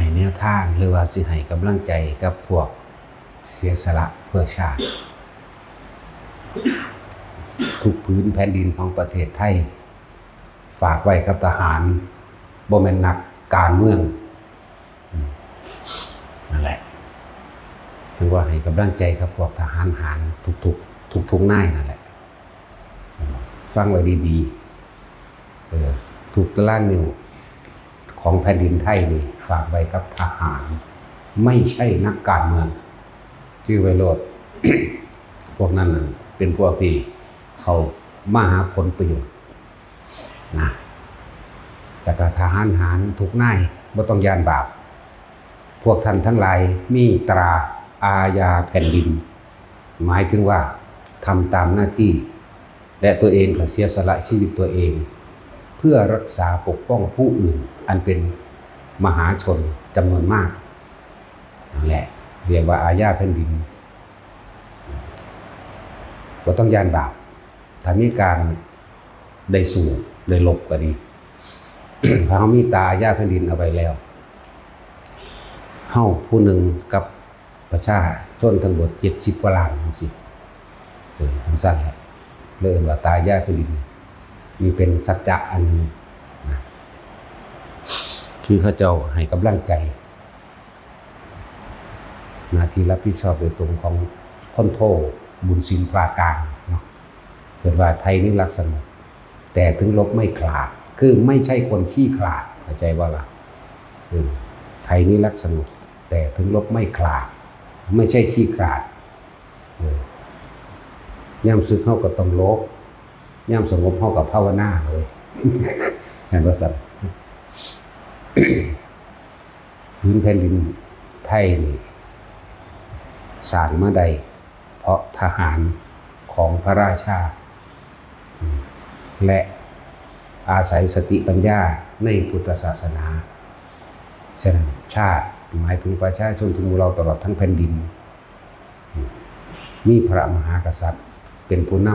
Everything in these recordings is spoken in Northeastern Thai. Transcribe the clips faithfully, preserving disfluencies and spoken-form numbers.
ให้แนวทางหรือว่าสิให้กำลังใจกับพวกเสียสละเพื่อชาติ ทุกผืนแผ่นดินของประเทศไทย ฝากไว้กับทหาร บ่แม่นนักการเมือง อืม นั่นแหละ ถือว่าให้กำลังใจกับพวกทหารหารทุกๆ ทุกๆนายนั่นแหละ อืม ฟังไว้ดีๆ เออ ทุกตารางนิ้วของแผ่นดินไทยนี่ฝากไว้กับทหาร ไม่ใช่นักการเมือง จื่อไว้โลด พวกนั้นน่ะเป็นพวกที่เขามาหาผลประโยชน์นะ แต่ก็ทหารหารทุกนายบ่ต้องย้านบาป พวกท่านทั้งหลายมีตราอาญาแผ่นดิน หมายถึงว่าทำตามหน้าที่ และตัวเองก็เสียสละชีวิตตัวเอง เพื่อรักษาปกป้องผู้อื่น อันเป็นมหาชนจำนวนมาก นั่นแหละ เรียกว่าอาญาแผ่นดิน บ่ต้องย้านบาป ถ้ามีการได้สู้ได้รบก็ดี ถ้าเฮามีตราอาญาแผ่นดินเอาไว้แล้ว เฮาผู้หนึ่งกับประชาชนทั้งหมดเจ็ดสิบกว่าล้านจังซี้ เออ จังซั่นแหละ เลยเอิ้นว่าตราอาญาแผ่นดิน นี่เป็นสัจจะอันหนึ่งนะ คือเขาเจ้าให้กำลังใจ หน้าที่รับผิดชอบโดยตรงของพลโท บุญสิงห์ พลากลางเนาะ เพิ่นว่าไทยนี้รักสงบ แต่ถึงรบไม่ขลาด คือไม่ใช่คนขี้ขลาด เข้าใจบ่ล่ะ เออ ไทยนี้รักสงบ แต่ถึงรบไม่ขลาด ไม่ใช่ขี้ขลาด เออ ยามศึกเฮาก็ต้องรบ ยามสงบเฮาก็ภาวนาเว้ย แม่นบ่ซั่น ผืนแผ่นดินไทยนี่สร้างมาได้เพราะทหารของพระราชา อืม และอาศัยสติปัญญาในพุทธศาสนา ฉะนั้นชาติหมายถึงประชาชนทุกหมู่เหล่าตลอดทั้งแผ่นดิน อืม มีพระมหากษัตริย์เป็นผู้น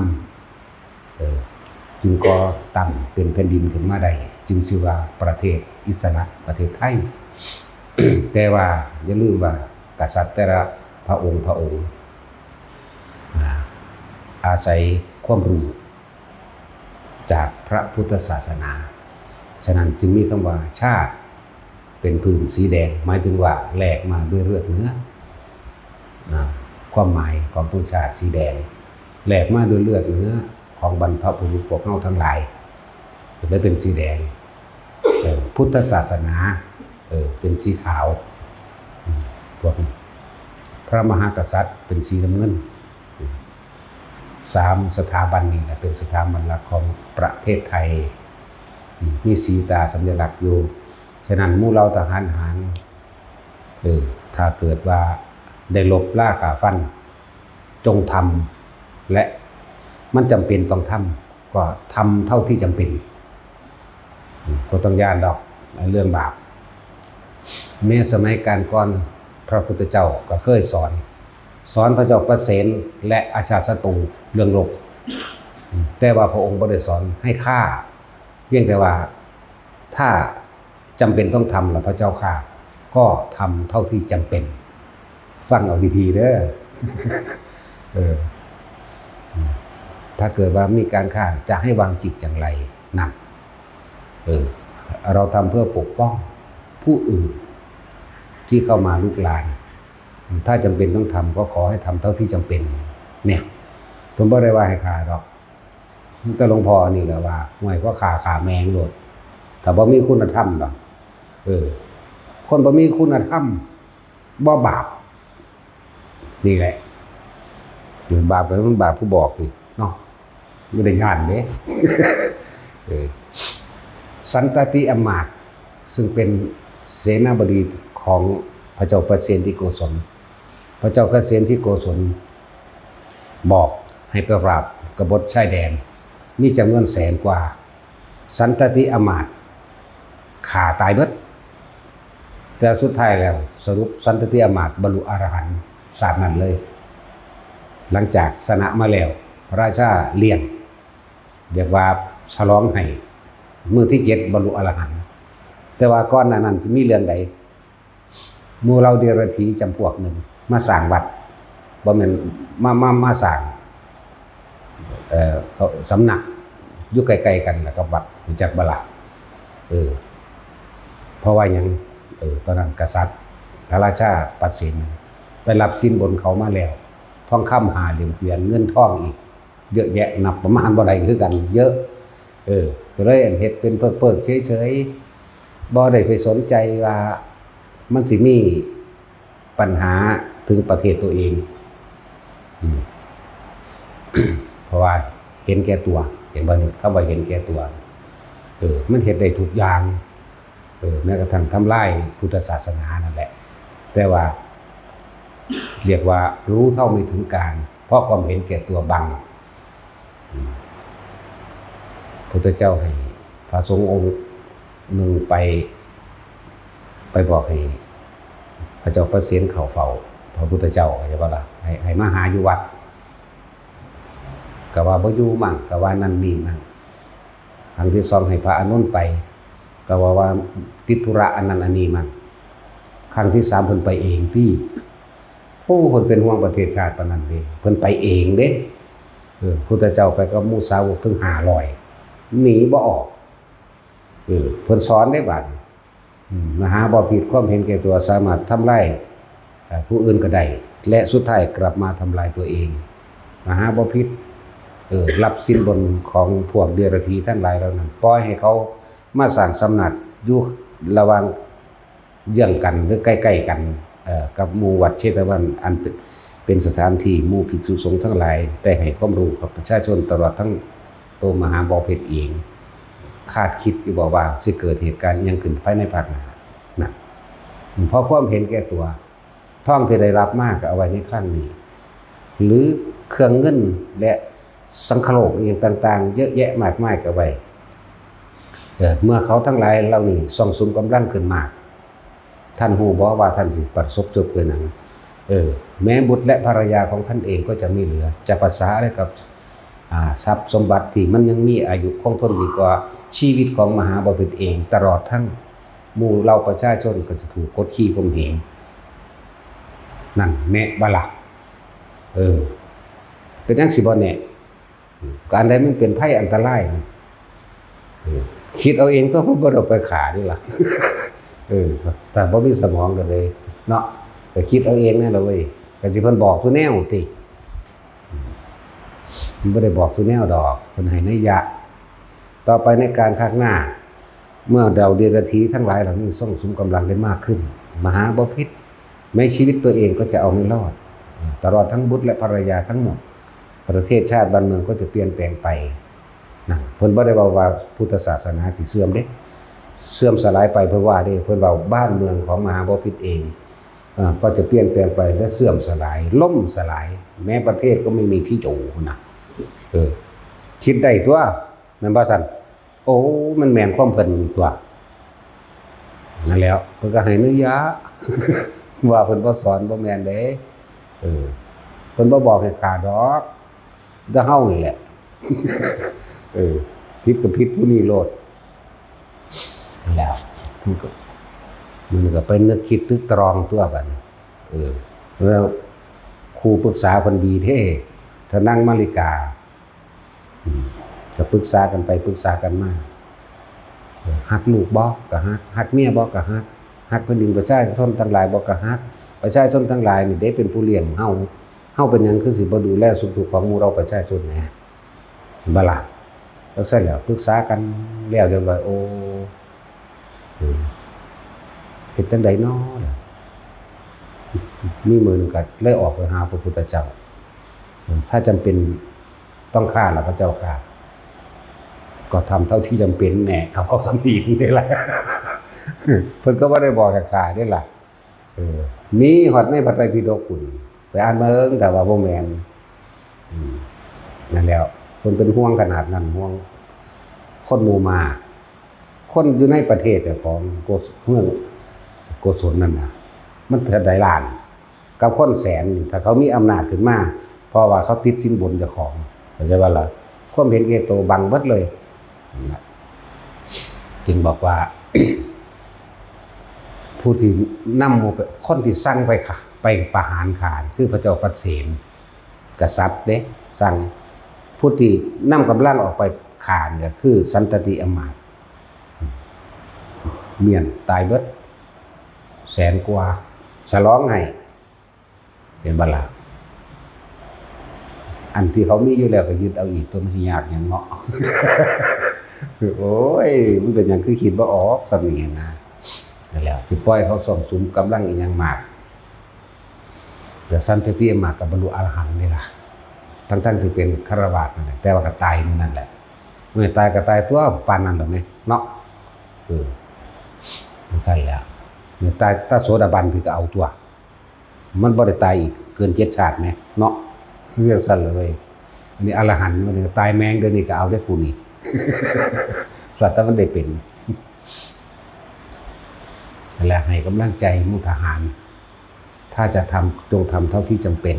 ำ เออ จึงก่อตั้งเป็นแผ่นดินขึ้นมาได้ จึงชื่อว่าประเทศอิสระ ประเทศไทย แต่ว่าอย่าลืมว่ากษัตริย์แต่ละพระองค์พระองค์ อ่า อาศัยความรู้จากพระพุทธศาสนา ฉะนั้นจึงมีคำว่าชาติเป็นผืนสีแดง หมายถึงว่าแลกมาด้วยเลือดเนื้อ นะ ความหมายของธงชาติสีแดง แลกมาด้วยเลือดเนื้อของบรรพบุรุษพวกเฮาทั้งหลาย ก็เลยเป็นสีแดง เออ พุทธศาสนา เออ เป็นสีขาว อืม พวกนี้ พระมหากษัตริย์เป็นสีน้ำเงิน อืม สามสถาบันนี้แหละเป็นสถาบันหลักของประเทศไทย อืม มีสีตราสัญลักษณ์อยู่ ฉะนั้นหมู่เหล่าทหารหาร เออ ถ้าเกิดว่าได้รบราฆ่าฟัน จงทำ และมันจำเป็นต้องทำ ก็ทำเท่าที่จำเป็น อืม บ่ต้องย้านดอกเรื่องบาป แม้สมัยกาลก่อนพระพุทธเจ้าก็เคยสอน สอนพระเจ้าปเสนและอาชาติศัตรูเรื่องรบ อืม แต่ว่าพระองค์บ่ได้สอนให้ฆ่า เพียงแต่ว่าถ้าจำเป็นต้องทำล่ะพระเจ้าข้า ก็ทำเท่าที่จำเป็น ฟังเอาดีๆเด้อ เออ ถ้าเกิดว่ามีการฆ่าจะให้วางจิตอย่างไร นั่น เออ เราทำเพื่อปกป้องผู้อื่นที่เข้ามาลุกราน ถ้าจำเป็นต้องทำก็ขอให้ทำเท่าที่จำเป็น เนี่ย ผมบ่ได้ว่าให้ฆ่าดอก แต่หลวงพ่อนี่แหละว่า ห่วย เพราะฆ่า ฆ่าแม่งโลด ถ้าบ่มีคุณธรรมดอก เออ คนบ่มีคุณธรรม บ่บาป นี่แหละ บาปก็มันบาปผู้บอกนี่เนาะ บ่ได้ย้านเด้ เออ สันตติอำมาตย์ ซึ่งเป็นเสนาบดีของพระเจ้าปเสนทิโกศล พระเจ้าปเสนทิโกศลบอกให้ไปปราบกบฏชายแดน มีจำนวนแสนกว่า สันตติอำมาตย์ฆ่าตายเบิด แต่สุดท้ายแล้วสรุปสันตติอำมาตย์บรรลุอรหันต์ชาตินั้นเลย หลังจากชนะมาแล้ว พระราชาเลี้ยง เรียกว่าฉลองให้ มื้อที่เจ็ดบรรลุอรหันต์ แต่ว่าก่อนหน้านั้นจะมีเรื่องใด หมู่เหล่าเดรัจฉีจำพวกหนึ่งมาสร้างวัด บ่แม่น มา มา มาสร้าง เอ่อ เขา สำนักอยู่ใกล้ๆกันล่ะกับวัด รู้จักบ่ล่ะ? เออ เพราะว่าหยัง? เออ ตอนนั้นกษัตริย์ พระราชาปัดสิน ไปรับสินบนเขามาแล้ว ทองคำห้าเหลี่ยมเกวียน เงินทองอีกเยอะแยะ นับประมาณบ่ได้คือกัน เยอะ เออ ก็เลยเฮ็ดเป็นเพิกๆเฉยๆ บ่ได้ไปสนใจว่ามันสิมีปัญหาถึงประเทศตัวเอง อืม เพราะว่าเห็นแก่ตัว เห็นบ่นี่ คำว่าเห็นแก่ตัว เออ มันเฮ็ดได้ทุกอย่าง เออ แม้กระทั่งทำลายพุทธศาสนานั่นแหละ แต่ว่า เรียกว่ารู้เท่าไม่ถึงการ เพราะความเห็นแก่ตัวบัง อืม พุทธเจ้าให้พระสงฆ์องค์หนึ่งไป ไปบอกให้พระเจ้าประเสนเข้าเฝ้าพระพุทธเจ้า เข้าใจบ่ล่ะ? ให้ ให้มาหาอยู่วัด ก็ว่าบ่อยู่มั่ง ก็ว่านั่นนี่มั่ง ครั้งที่สองให้พระอานนท์ไป ก็ว่า ว่าติดธุระอันนั้นอันนี้มั่ง ครั้งที่สามเพิ่นไปเองติ โอ้ เพิ่นเป็นห่วงประเทศชาติปานนั้นเด้ เพิ่นไปเองเด้ เออ พุทธเจ้าไปกับหมู่สาวกถึงห้าร้อย หนีบ่ออก เออ เพิ่นสอนเด้บาดนี้ อืม มหาบพิตร ความเห็นแก่ตัวสามารถทำลาย เอ่อ ผู้อื่นก็ได้ และสุดท้ายกลับมาทำลายตัวเอง มหาบพิตร เออ รับสินบนของพวกเดรัจฉีทั้งหลายเหล่านั้น ปล่อยให้เขามาสร้างสำนักอยู่ระหว่างเยื้องกันหรือใกล้ๆกัน เอ่อ กับหมู่วัดเชตวัน อันเป็น เป็นสถานที่หมู่ภิกษุสงฆ์ทั้งหลายได้ให้ความรู้กับประชาชน ตลอดทั้งตัวมหาบพิตรเอง คาดคิดอยู่บ่ว่าสิเกิดเหตุการณ์อิหยังขึ้นภายในภาคหน้านะ เพราะความเห็นแก่ตัว ทองที่ได้รับมาก็เอาไว้ในคลังนี้ หรือเครื่องเงินและสังคโลกอิหยังต่างๆ เยอะแยะมากมายก็ไว้ เออ เมื่อเขาทั้งหลายเหล่านี้ซ่องสุมกำลังขึ้นมาก ท่านฮู้บ่ว่าท่านสิประสบจบด้วยหยัง? เออ แม้บุตรและภรรยาของท่านเองก็จะไม่เหลือ จะประสาอะไรกับ อ่า ทรัพย์สมบัติที่มันยังมีอายุคงทนดีกว่าชีวิตของมหาบพิตรเอง ตลอดทั้งหมู่เหล่าประชาชนก็จะถูกกดขี่ข่มเหง นั่นแน่บ่ล่ะ? เออ เป็นจั่งซี้บ่แน่? ก็อันใดมันเป็นภัยอันตรายนี่ เออ คิดเอาเองตัว เพิ่นบ่ได้ไปฆ่านี่ล่ะ เออ ถ้าบ่มีสมองก็เลยเนาะ ก็คิดเอาเองนั่นล่ะเว้ย ก็สิเพิ่นบอกซุแนวติ เพิ่นบ่ได้บอกซุแนวดอก เพิ่นให้นัยยะ ต่อไปในกาลข้างหน้า เมื่อเหล่าเดรัจฉีทั้งหลายเหล่านี้ซ่องสุมกำลังได้มากขึ้น มหาบพิตร แม้ชีวิตตัวเองก็จะเอาไม่รอด ตลอดทั้งบุตรและภรรยาทั้งหมด ประเทศชาติบ้านเมืองก็จะเปลี่ยนแปลงไป นั่น เพิ่นบ่ได้เว้าว่าพุทธศาสนาสิเสื่อมเด้ เสื่อมสลายไปเพิ่นว่าเด้ เพิ่นเว้าบ้านเมืองของมหาบพิตรเอง เอ่อ ก็จะเปลี่ยนแปลงไปและเสื่อมสลาย ล่มสลาย แม้ประเทศก็ไม่มีที่อยู่นะ เออ คิดได้ตัว แม่นบ่ซั่น? โอ้ มันแม่นความเพิ่นตัว นั่นแหล้ว เพิ่นก็ให้นัยยะ ว่าเพิ่นบ่สอนบ่แม่นเด้ เออ เพิ่นบ่บอกให้ฆ่าดอก แต่เฮานี่แหละ เออ ผิดก็ผิดผู้นี้โลด นั่นแหล้ว มันก็ มันก็ไปนึกคิดตึกตรองตัวบัดนี้ เออ แล้วครูปรึกษาเพิ่นดีเด้ ถ้านางมาริกา อืม ก็ปรึกษากันไปปรึกษากันมา เออ ฮักลูกบ่ ก็ฮัก ฮักเมียบ่ ก็ฮัก ฮักแผ่นดินประชาชนทั้งหลายบ่ ก็ฮัก ประชาชนทั้งหลายนี่เด้เป็นผู้เลี้ยงเฮา เฮาเป็นหยังคือสิบ่ดูแลสุขทุกข์ของหมู่เราประชาชนแหน่ เห็นบ่ล่ะ? จั่งซั้นแหล้ว ปรึกษากันแล้วเรียบร้อย โอ้ เออ เฮ็ดจั่งใดน้อล่ะ มีมื้อหนึ่งก็เลยออกไปหาพระพุทธเจ้า เออ ถ้าจำเป็นต้องฆ่าล่ะพระเจ้าข้า ก็ทำเท่าที่จำเป็นแหน่ ก็เว้าส่ำนี้นี่แหละ เพิ่นก็บ่ได้บอกให้ฆ่าเด้ล่ะ เออ มีฮอดในพระไตรปิฎกพุ้น ไปอ่านเบิ่ง แต่ว่าบ่แม่น อืม นั่นแหล้ว เพิ่นเป็นห่วงขนาดนั้น ห่วงคนหมู่มาก คนอยู่ในประเทศเจ้าของ โกศ- เมืองโกศลนั่นน่ะ มันเท่าใดล้าน กับคนแสนนี่ ถ้าเขามีอำนาจขึ้นมา เพราะว่าเขาติดสินบนเจ้าของ เข้าใจบ่ล่ะ? ความเห็นแก่ตัวบังเบิดเลย นั่นล่ะ จึงบอกว่า ผู้ที่นำหมู่ไป คนที่สั่งไปฆ่า ไปประหารฆ่า คือพระเจ้าปเสน กษัตริย์เด้ สั่ง ผู้ที่นำกำลังออกไปฆ่านี่ก็คือสันตติอำมาตย์ เมียนตายเบิด แสนกว่า ฉลองให้ เห็นบ่ล่ะ อันที่เขามีอยู่แล้วก็ยึดเอาอีก ตัวมันสิยากหยังเนาะ โอ้ย มันเป็นหยังคือคิดบ่ออก ส่ำนี้นะ นั่นแหละ สิปล่อยเขาซ่องสุมกำลังอีหยังมาก แต่สันตติอำมาตย์ก็บรรลุอรหันต์นี่ล่ะ ทั้งๆที่เป็นฆราวาสนั่นแหละ แต่ว่าก็ตายมื้อนั้นแหละ มื้อตายก็ตายตัวปานนั้นดอกแหมเนาะ เออ จั่งซั้นแหละ มื้อตายแต่โสดาบันพี่ก็เอาตัว มันบ่ได้ตายอีกเกินเจ็ดชาติแหมเนาะ คือจั่งซั้นเลย อันนี้อรหันต์ มันก็ตายแม่งเดี๋ยวนี้ก็เอาได้กูนี่ ว่าแต่มันได้เป็น และให้กำลังใจหมู่ทหาร ถ้าจะทำ จงทำเท่าที่จำเป็น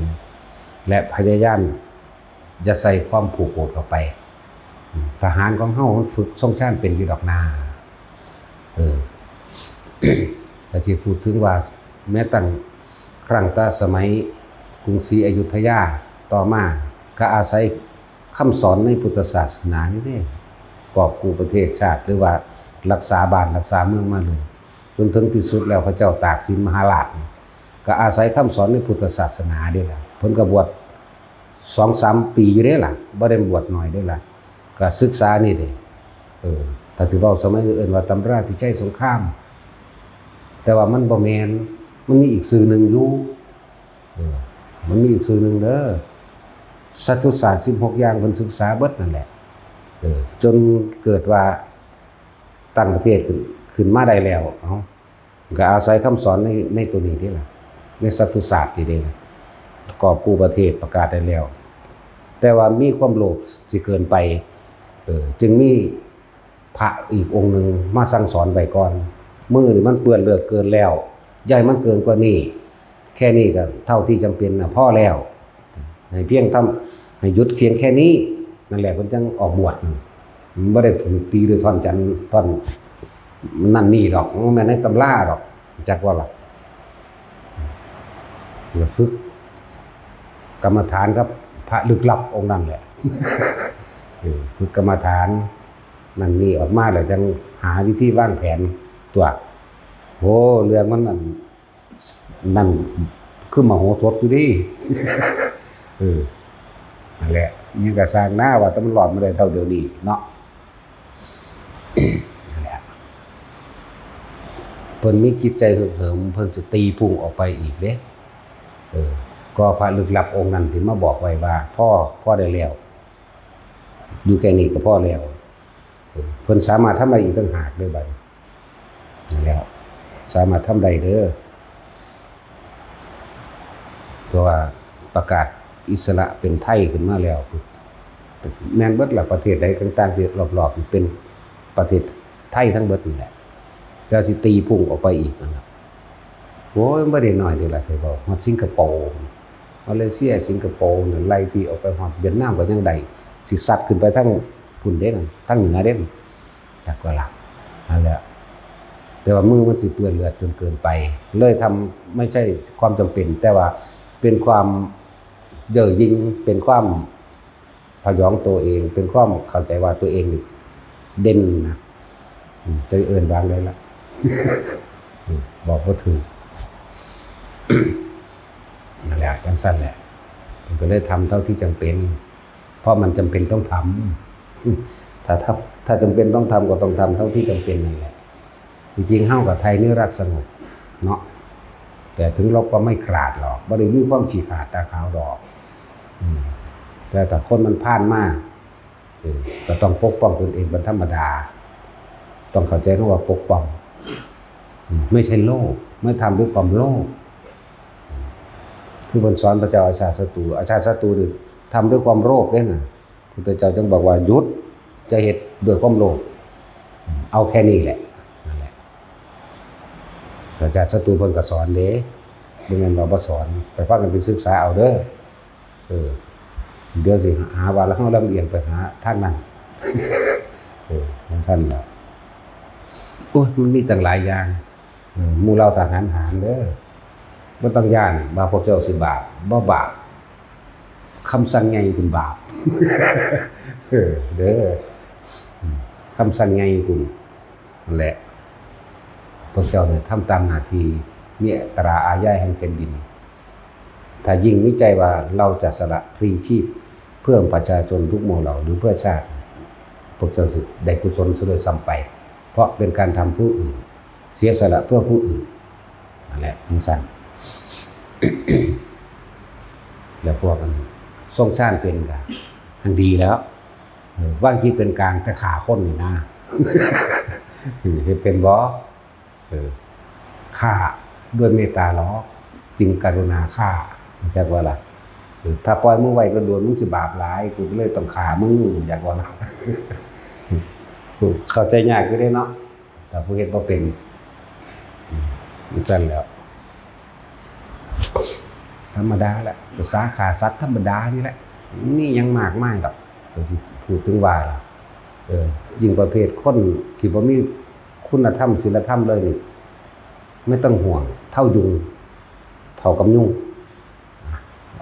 และพยายามอย่าใส่ความผูกโหดเข้าไป ทหารของเฮามันฝึกทรงฌานเป็นอยู่ดอกนา เออ แต่สิพูดถึงว่าแม้ตั้งครั้งแต่สมัยกรุงศรีอยุธยา ต่อมาก็อาศัยคำสอนในพุทธศาสนานี่เด้ กอบกู้ประเทศชาติ หรือว่ารักษาบ้านรักษาเมืองมาเลย จนถึงที่สุดแล้วพระเจ้าตากสินมหาราชนี่ ก็อาศัยคำสอนในพุทธศาสนาเด้ล่ะ เพิ่นก็บวชสองสามปีอยู่เด้ล่ะ บ่ได้บวชน้อยเด้ล่ะ ก็ศึกษานี่เด้ เออ ถ้าสิเว้าสมัยนี้เอิ้นว่าตำราพิชัยสงคราม แต่ว่ามันบ่แม่น มันมีอีกชื่อหนึ่งอยู่ เออ มันมีอีกชื่อหนึ่งเด้อ สัตตุศาสตร์สิบหกอย่าง เพิ่นศึกษาเบิดนั่นแหละ เออ จนเกิดว่าตั้งประเทศขึ้น ขึ้นมาได้แล้ว เอ้า ก็อาศัยคำสอนใน ในตัวนี้นี่ล่ะ ในสัตตุศาสตร์นี่เด้ล่ะ กอบกู้ประเทศประกาศได้แล้ว แต่ว่ามีความโลภสิเกินไป เออ จึงมีพระอีกองค์หนึ่งมาสั่งสอนไว้ก่อน มือนี่มันเปื้อนเลือดเกินแล้ว อย่าให้มันเกินกว่านี้ แค่นี้ก็เท่าที่จำเป็นนะ พอแล้ว ให้เพียงทำ ให้หยุดเพียงแค่นี้ นั่นแหละเพิ่นจั่งออกบวช มันบ่ได้ถูกตีด้วยท่อนจันทร์ ท่อนนั่นนี่ดอก มันบ่แม่นในตำราดอก จักว่าล่ะ แล้วฝึกกรรมฐานกับพระลึกลับองค์นั้นแหละ เออ ฝึกกรรมฐาน นั่นนี่ออกมาแล้วจั่งหาวิธีวางแผนตัว โห เรื่องมันนั่น นั่นคือมโหสถอยู่เด้ เออ นั่นแหละ อิหยังก็ซ่างนะ ว่าแต่มันรอดมาได้เท่าเดี๋ยวนี้เนาะ นั่นแหละ เพิ่นมีจิตใจฮึกเหิม เพิ่นสิตีพุ่งออกไปอีกเด้ เออ ก็พระลึกลับองค์นั้นสิมาบอกไว้ว่า พอ พอได้แล้ว อยู่แค่นี้ก็พอแล้ว เพิ่นสามารถทำได้อีกต่างหากเด้อบัดนี้ นั่นแหละ สามารถทำได้เด้อ เพราะว่าประกาศอิสระเป็นไทยขึ้นมาแล้ว แม่นเบิดล่ะ ประเทศใดต่างๆที่รอบๆนี่เป็นประเทศไทยทั้งเบิดนี่แหละ แต่สิตีพุ่งออกไปอีกนั่นล่ะ โอ้ย บ่ได้น้อยเด้ล่ะ เคยบอก ฮอดสิงคโปร์ มาเลเซีย สิงคโปร์นั่น ไล่ตีออกไปฮอดเวียดนามก็ยังได้ สิซัดขึ้นไปทางพุ้นเด้นั่น ทางเหนือเด้นั่น จักว่าล่ะ นั่นแหละ แต่ว่ามือมันสิเปื้อนเลือดจนเกินไป เลยทำ ไม่ใช่ความจำเป็น แต่ว่าเป็นความเย่อหยิ่ง เป็นความพยองตัวเอง เป็นความเข้าใจว่าตัวเองนี่เด่นนะ อืม จะเอิ้นว่าไงล่ะ อืม บอกบ่ถูก นั่นแหละ จั่งซั้นแหละ มันก็เลยทำเท่าที่จำเป็น เพราะมันจำเป็นต้องทำ ถ้า ถ้า ถ้าจำเป็นต้องทำก็ต้องทำเท่าที่จำเป็นนั่นแหละ จริงๆ เฮาก็ไทยนี่รักสงบเนาะ แต่ถึงรบก็ไม่ขลาดหรอก บ่ได้มีความขี้ขลาดตาขาวดอก อืม แต่ถ้าคนมันผ่านมา เออ ก็ต้องปกป้องตนเองเป็นธรรมดา ต้องเข้าใจคำว่าปกป้อง อืม ไม่ใช่โลภ ไม่ทำด้วยความโลภ คือเพิ่นสอนพระเจ้าอาชาติศัตรู อาชาติศัตรูนี่ทำด้วยความโลภเด้นะ พุทธเจ้าจึงบอกว่า "หยุด จะเฮ็ดด้วยความโลภ เอาแค่นี้แหละ" นั่นแหละ อาชาติศัตรูเพิ่นก็สอนเด้ บ่แม่นว่าบ่สอน ไปฟังกันไปศึกษาเอาเด้อ เออ เดี๋ยวสิหาว่าแล้วเฮาลำเอียงไปหาทางนั้น เออ จั่งซั้นล่ะ โอ้ย มันมีตั้งหลายอย่าง เออ หมู่เหล่าทหารหารเด้อ บ่ต้องย้านว่าพวกเจ้าสิบาป บ่บาป คำสั่งใหญ่คุณบาป เออ เด้อ คำสั่งใหญ่คุณ นั่นแหละ พวกเจ้าเนี่ยทำตามหน้าที่ มีตราอาญาแห่งแผ่นดิน ถ้ายิ่งมีใจว่าเราจะสละพลีชีพ เพื่อประชาชนทุกหมู่เหล่า หรือเพื่อชาติ พวกเจ้าสิได้กุศลซะด้วยซ้ำไป เพราะเป็นการทำผู้อื่น เสียสละเพื่อผู้อื่น นั่นแหละจั่งซั้น แล้วพวกอันทรงฌานเป็นก็หั้นดีแล้ว เออ วางจิตเป็นกลางแต่ฆ่าคนนี่นะ เฮ็ดเป็นบ่ เออ ฆ่าด้วยเมตตาหรอก จึงกรุณาฆ่า จักว่าล่ะ เออ ถ้าปล่อยมึงไว้โดนๆ มึงสิบาปหลาย กูก็เลยต้องฆ่ามึง จักว่าล่ะ เข้าใจยากอยู่เด้เนาะ ถ้าผู้เฮ็ดบ่เป็น อืม จั่งซั้นแหล้ว ธรรมดาแหละ ภาษาฆ่าสัตว์ธรรมดานี่แหละ มีหยังมากมายดอก แต่สิพูดถึงว่าล่ะ เออ ยิ่งประเภทคนที่บ่มีคุณธรรมศีลธรรมเลยนี่ ไม่ต้องห่วง เท่ายุง เท่ากับยุง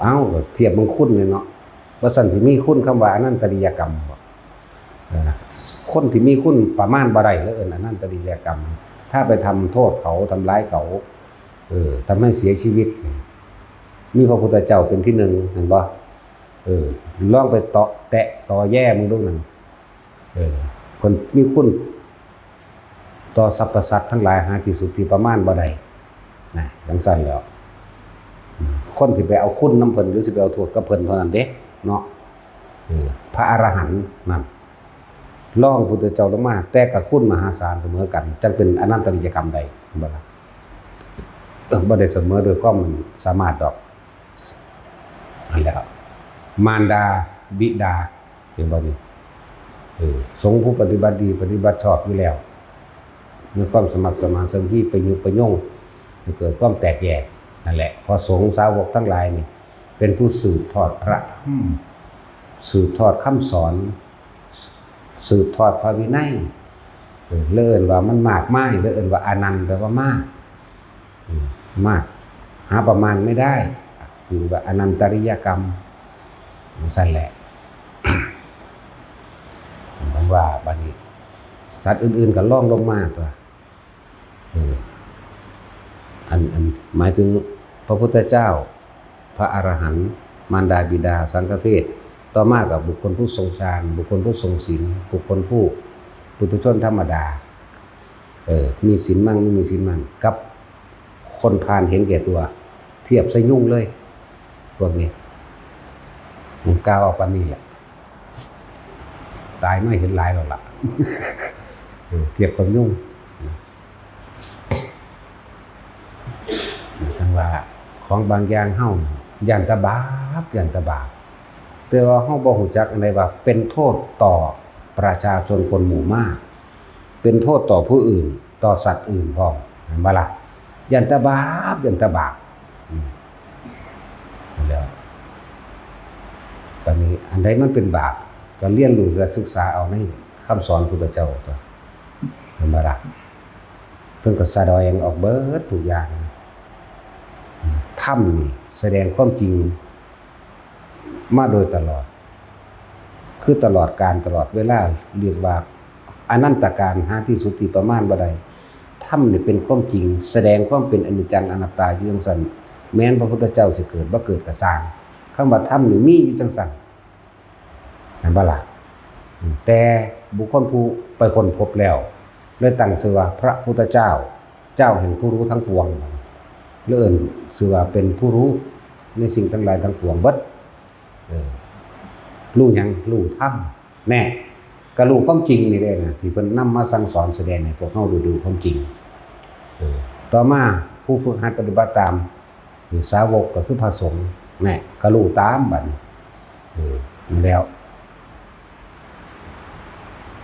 เอ้า ก็เทียบเบิ่งคุณนี่เนาะ ว่าซั่นสิมีคุณคำว่าอนันตริยกรรมบ่ เออ คนที่มีคุณประมาณบ่ได้เลย เอิ้นอนันตริยกรรม ถ้าไปทำโทษเขา ทำร้ายเขา เออ ทำให้เสียชีวิต มีพระพุทธเจ้าเป็นที่หนึ่ง เห็นบ่ เออ ลองไปเตาะแตะตอแย่มึงดูนั่น เออ คนมีคุณต่อสรรพสัตว์ทั้งหลายหาที่สุดที่ประมาณบ่ได้ นะ จั่งซั้นแหล้ว อืม คนที่ไปเอาคุณนำเพิ่น หรือสิไปเอาโทษกับเพิ่นเท่านั้นเด้ เนาะ เออ พระอรหันต์นั่น รองพุทธเจ้าลงมา แต่ก็คุณมหาศาลเสมอกัน จั่งเป็นอนันตริยกรรมได้ เห็นบ่ล่ะ เออ บ่ได้เสมอด้วยความสามารถดอก นั่นแหละ มารดาบิดา เห็นบ่นี่ เออ สงฆ์ผู้ปฏิบัติดี ปฏิบัติชอบอยู่แล้ว มีความสมัครสมานสามัคคี ประยุกต์ประยง ให้เกิดความแตกแยก นั่นแหละ เพราะสงฆ์สาวกทั้งหลายนี่ เป็นผู้สืบทอดพระธรรม สืบทอดคำสอน สืบทอดพระวินัย เออ เลยเอิ้นว่ามันมากมาย เลยเอิ้นว่าอนันต์ แปลว่ามาก อืม มาก หาประมาณไม่ได้ คือว่าอนันตริยกรรม จั่งซั้นแหละ ผมว่าบัดนี้ สัตว์อื่นๆ ก็รองลงมาตั๊ว เออ อัน อัน หมายถึงพระพุทธเจ้า พระอรหันต์ มารดาบิดา สังฆเพศ ต่อมาก็บุคคลผู้ทรงฌาน บุคคลผู้ทรงศีล บุคคลผู้ ปุถุชนธรรมดา เออ มีศีลมั่ง ไม่มีศีลมั่ง กับคนพาลเห็นแก่ตัว เทียบใส่ยุงเลย พวกนี้ มันกล่าวเอาปานนี้แหละ ตายมาเห็นหลายแล้วล่ะ เออ เทียบกับยุง จั่งว่าของบางอย่างเฮาย้านแต่บาป ย้านแต่บาป แต่ว่าเฮาบ่ฮู้จักอันใดว่าเป็นโทษต่อประชาชนคนหมู่มาก เป็นโทษต่อผู้อื่น ต่อสัตว์อื่นพร้อม เห็นบ่ล่ะ ย้านแต่บาป ย้านแต่บาป อืม นั่นแหละ บัดนี้อันใดมันเป็นบาป ก็เรียนรู้และศึกษาเอาในคำสอนพุทธเจ้าตั๊ว เห็นบ่ล่ะ เพิ่นก็สะแดงออกเบิดทุกอย่าง ธรรมนี่แสดงความจริงมาโดยตลอด คือตลอดกาลตลอดเวลา เรียกว่าอนันตกาล หาที่สุดที่ประมาณบ่ได้ ธรรมนี่เป็นความจริง แสดงความเป็นอนิจจังอนัตตาอยู่จั่งซั้น แม้นพระพุทธเจ้าสิเกิดบ่เกิดก็ซ่าง คำว่าธรรมนี่มีอยู่จั่งซั้น เห็นบ่ล่ะ แต่บุคคลผู้ไปค้นพบแล้ว เลยตั้งชื่อว่าพระพุทธเจ้า เจ้าแห่งผู้รู้ทั้งปวง เลยเอิ้นชื่อว่าเป็นผู้รู้ในสิ่งทั้งหลายทั้งปวงเบิด เออ รู้หยัง รู้ธรรม แน่ ก็รู้ความจริงนี่เด้นะ ที่เพิ่นนำมาสั่งสอนแสดงให้พวกเฮาได้รู้ความจริง เออ ต่อมาผู้ฝึกหัดปฏิบัติตาม คือสาวกก็คือพระสงฆ์ แน่ ก็รู้ตามบัดนี้ เออ นั่นแล้ว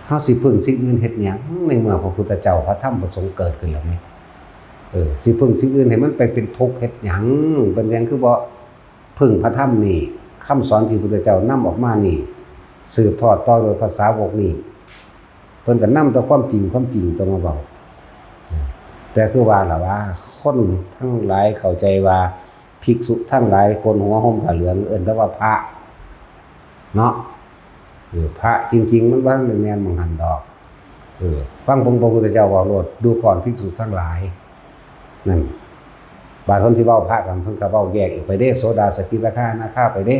เฮาสิพึ่งสิ่งอื่นเฮ็ดหยัง ในเมื่อพระพุทธเจ้า พระธรรม พระสงฆ์เกิดขึ้นแล้วนี่ เออ สิพึ่งสิ่งอื่นให้มันไปเป็นทุกข์เฮ็ดหยัง เป็นหยังคือบ่พึ่งพระธรรมนี่ คำสอนที่พระพุทธเจ้านำออกมานี่ สืบทอดต่อโดยพระสาวกนี่ เพิ่นก็นำแต่ความจริง ความจริงต้องมาเว้า แต่คือว่าล่ะว่า คนทั้งหลายเข้าใจว่าภิกษุทั้งหลายโกนหัวห่มผ้าเหลืองเอิ้นแต่ว่าพระเนาะ เออ พระจริงๆ มันบ่ทันได้แม่นหม่องหั้นดอก เออ ฟังเบิ่งพระพุทธเจ้าเว้าโลด ดูก่อนภิกษุทั้งหลาย นั่น บาดเพิ่นสิเว้าพระกัน เพิ่นก็เว้าแยกอีกไปเด้ โสดา สกิทาคา อนาคาไปเด้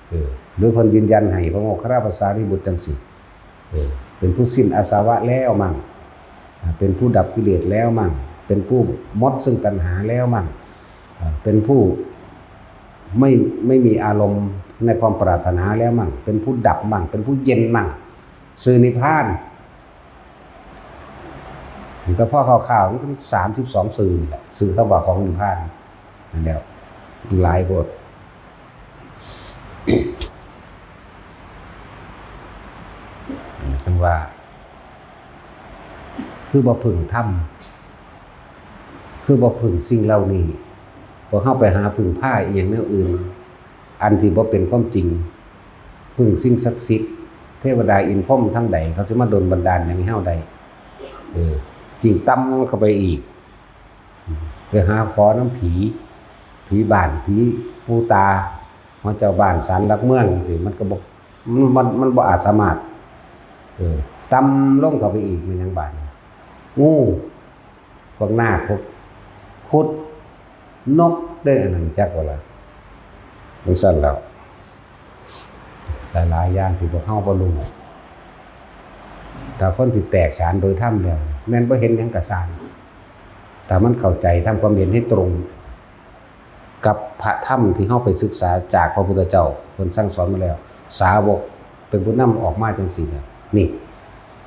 เออ หรือเพิ่นยืนยันให้พระโมคคัลลาภาษารีบุตรจังซี่ เออ เป็นผู้สิ้นอาสวะแล้วมั่ง อ่า เป็นผู้ดับกิเลสแล้วมั่ง เป็นผู้หมดซึ่งตัณหาแล้วมั่ง อ่า เป็นผู้ไม่ ไม่มีอารมณ์ในความปรารถนาแล้วมั่ง เป็นผู้ดับมั่ง เป็นผู้เย็นมั่ง ซื่อนิพพาน แต่พอคร่าวๆ มันก็สามสิบสองซื่อนี่แหละ ซื่อคำว่าของนิพพานนั่นแหละ หลายโพด จังว่า คือบ่พึ่งธรรม คือบ่พึ่งสิ่งเหล่านี้ พวกเฮาไปหาพึ่งพาอีหยังแนวอื่น อันที่บ่เป็นความจริง พึ่งสิ่งศักดิ์สิทธิ์ เทวดาอินพรหมทางใด เขาสิมาดลบันดาลหยังให้เฮาได้ เออ ยิ่งต่ำเข้าไปอีก ไปหาขอนำผี ผีบ้าน ผีปู่ตา หอเจ้าบ้าน ศาลหลักเมืองจังซี้ มันก็บ่ มัน มัน มันบ่อาจสามารถ เออ ต่ำลงเข้าไปอีก แม่นหยังบาดนี้ งู พวกนาค พวกครุฑ นก ได้อันนั้นจักว่าล่ะ จังซั่นแล้ว หลายๆ อย่างที่พวกเฮาบ่รู้ ถ้าคนที่แตกฉานโดยธรรมแล้ว แม่นบ่เห็นหยังก็ซ่าง ถ้ามันเข้าใจ ทำความเห็นให้ตรง กับพระธรรมที่เฮาไปศึกษาจากพระพุทธเจ้า เพิ่นสั่งสอนมาแล้ว สาวกเป็นผู้นำออกมาจังซี่นะ นี่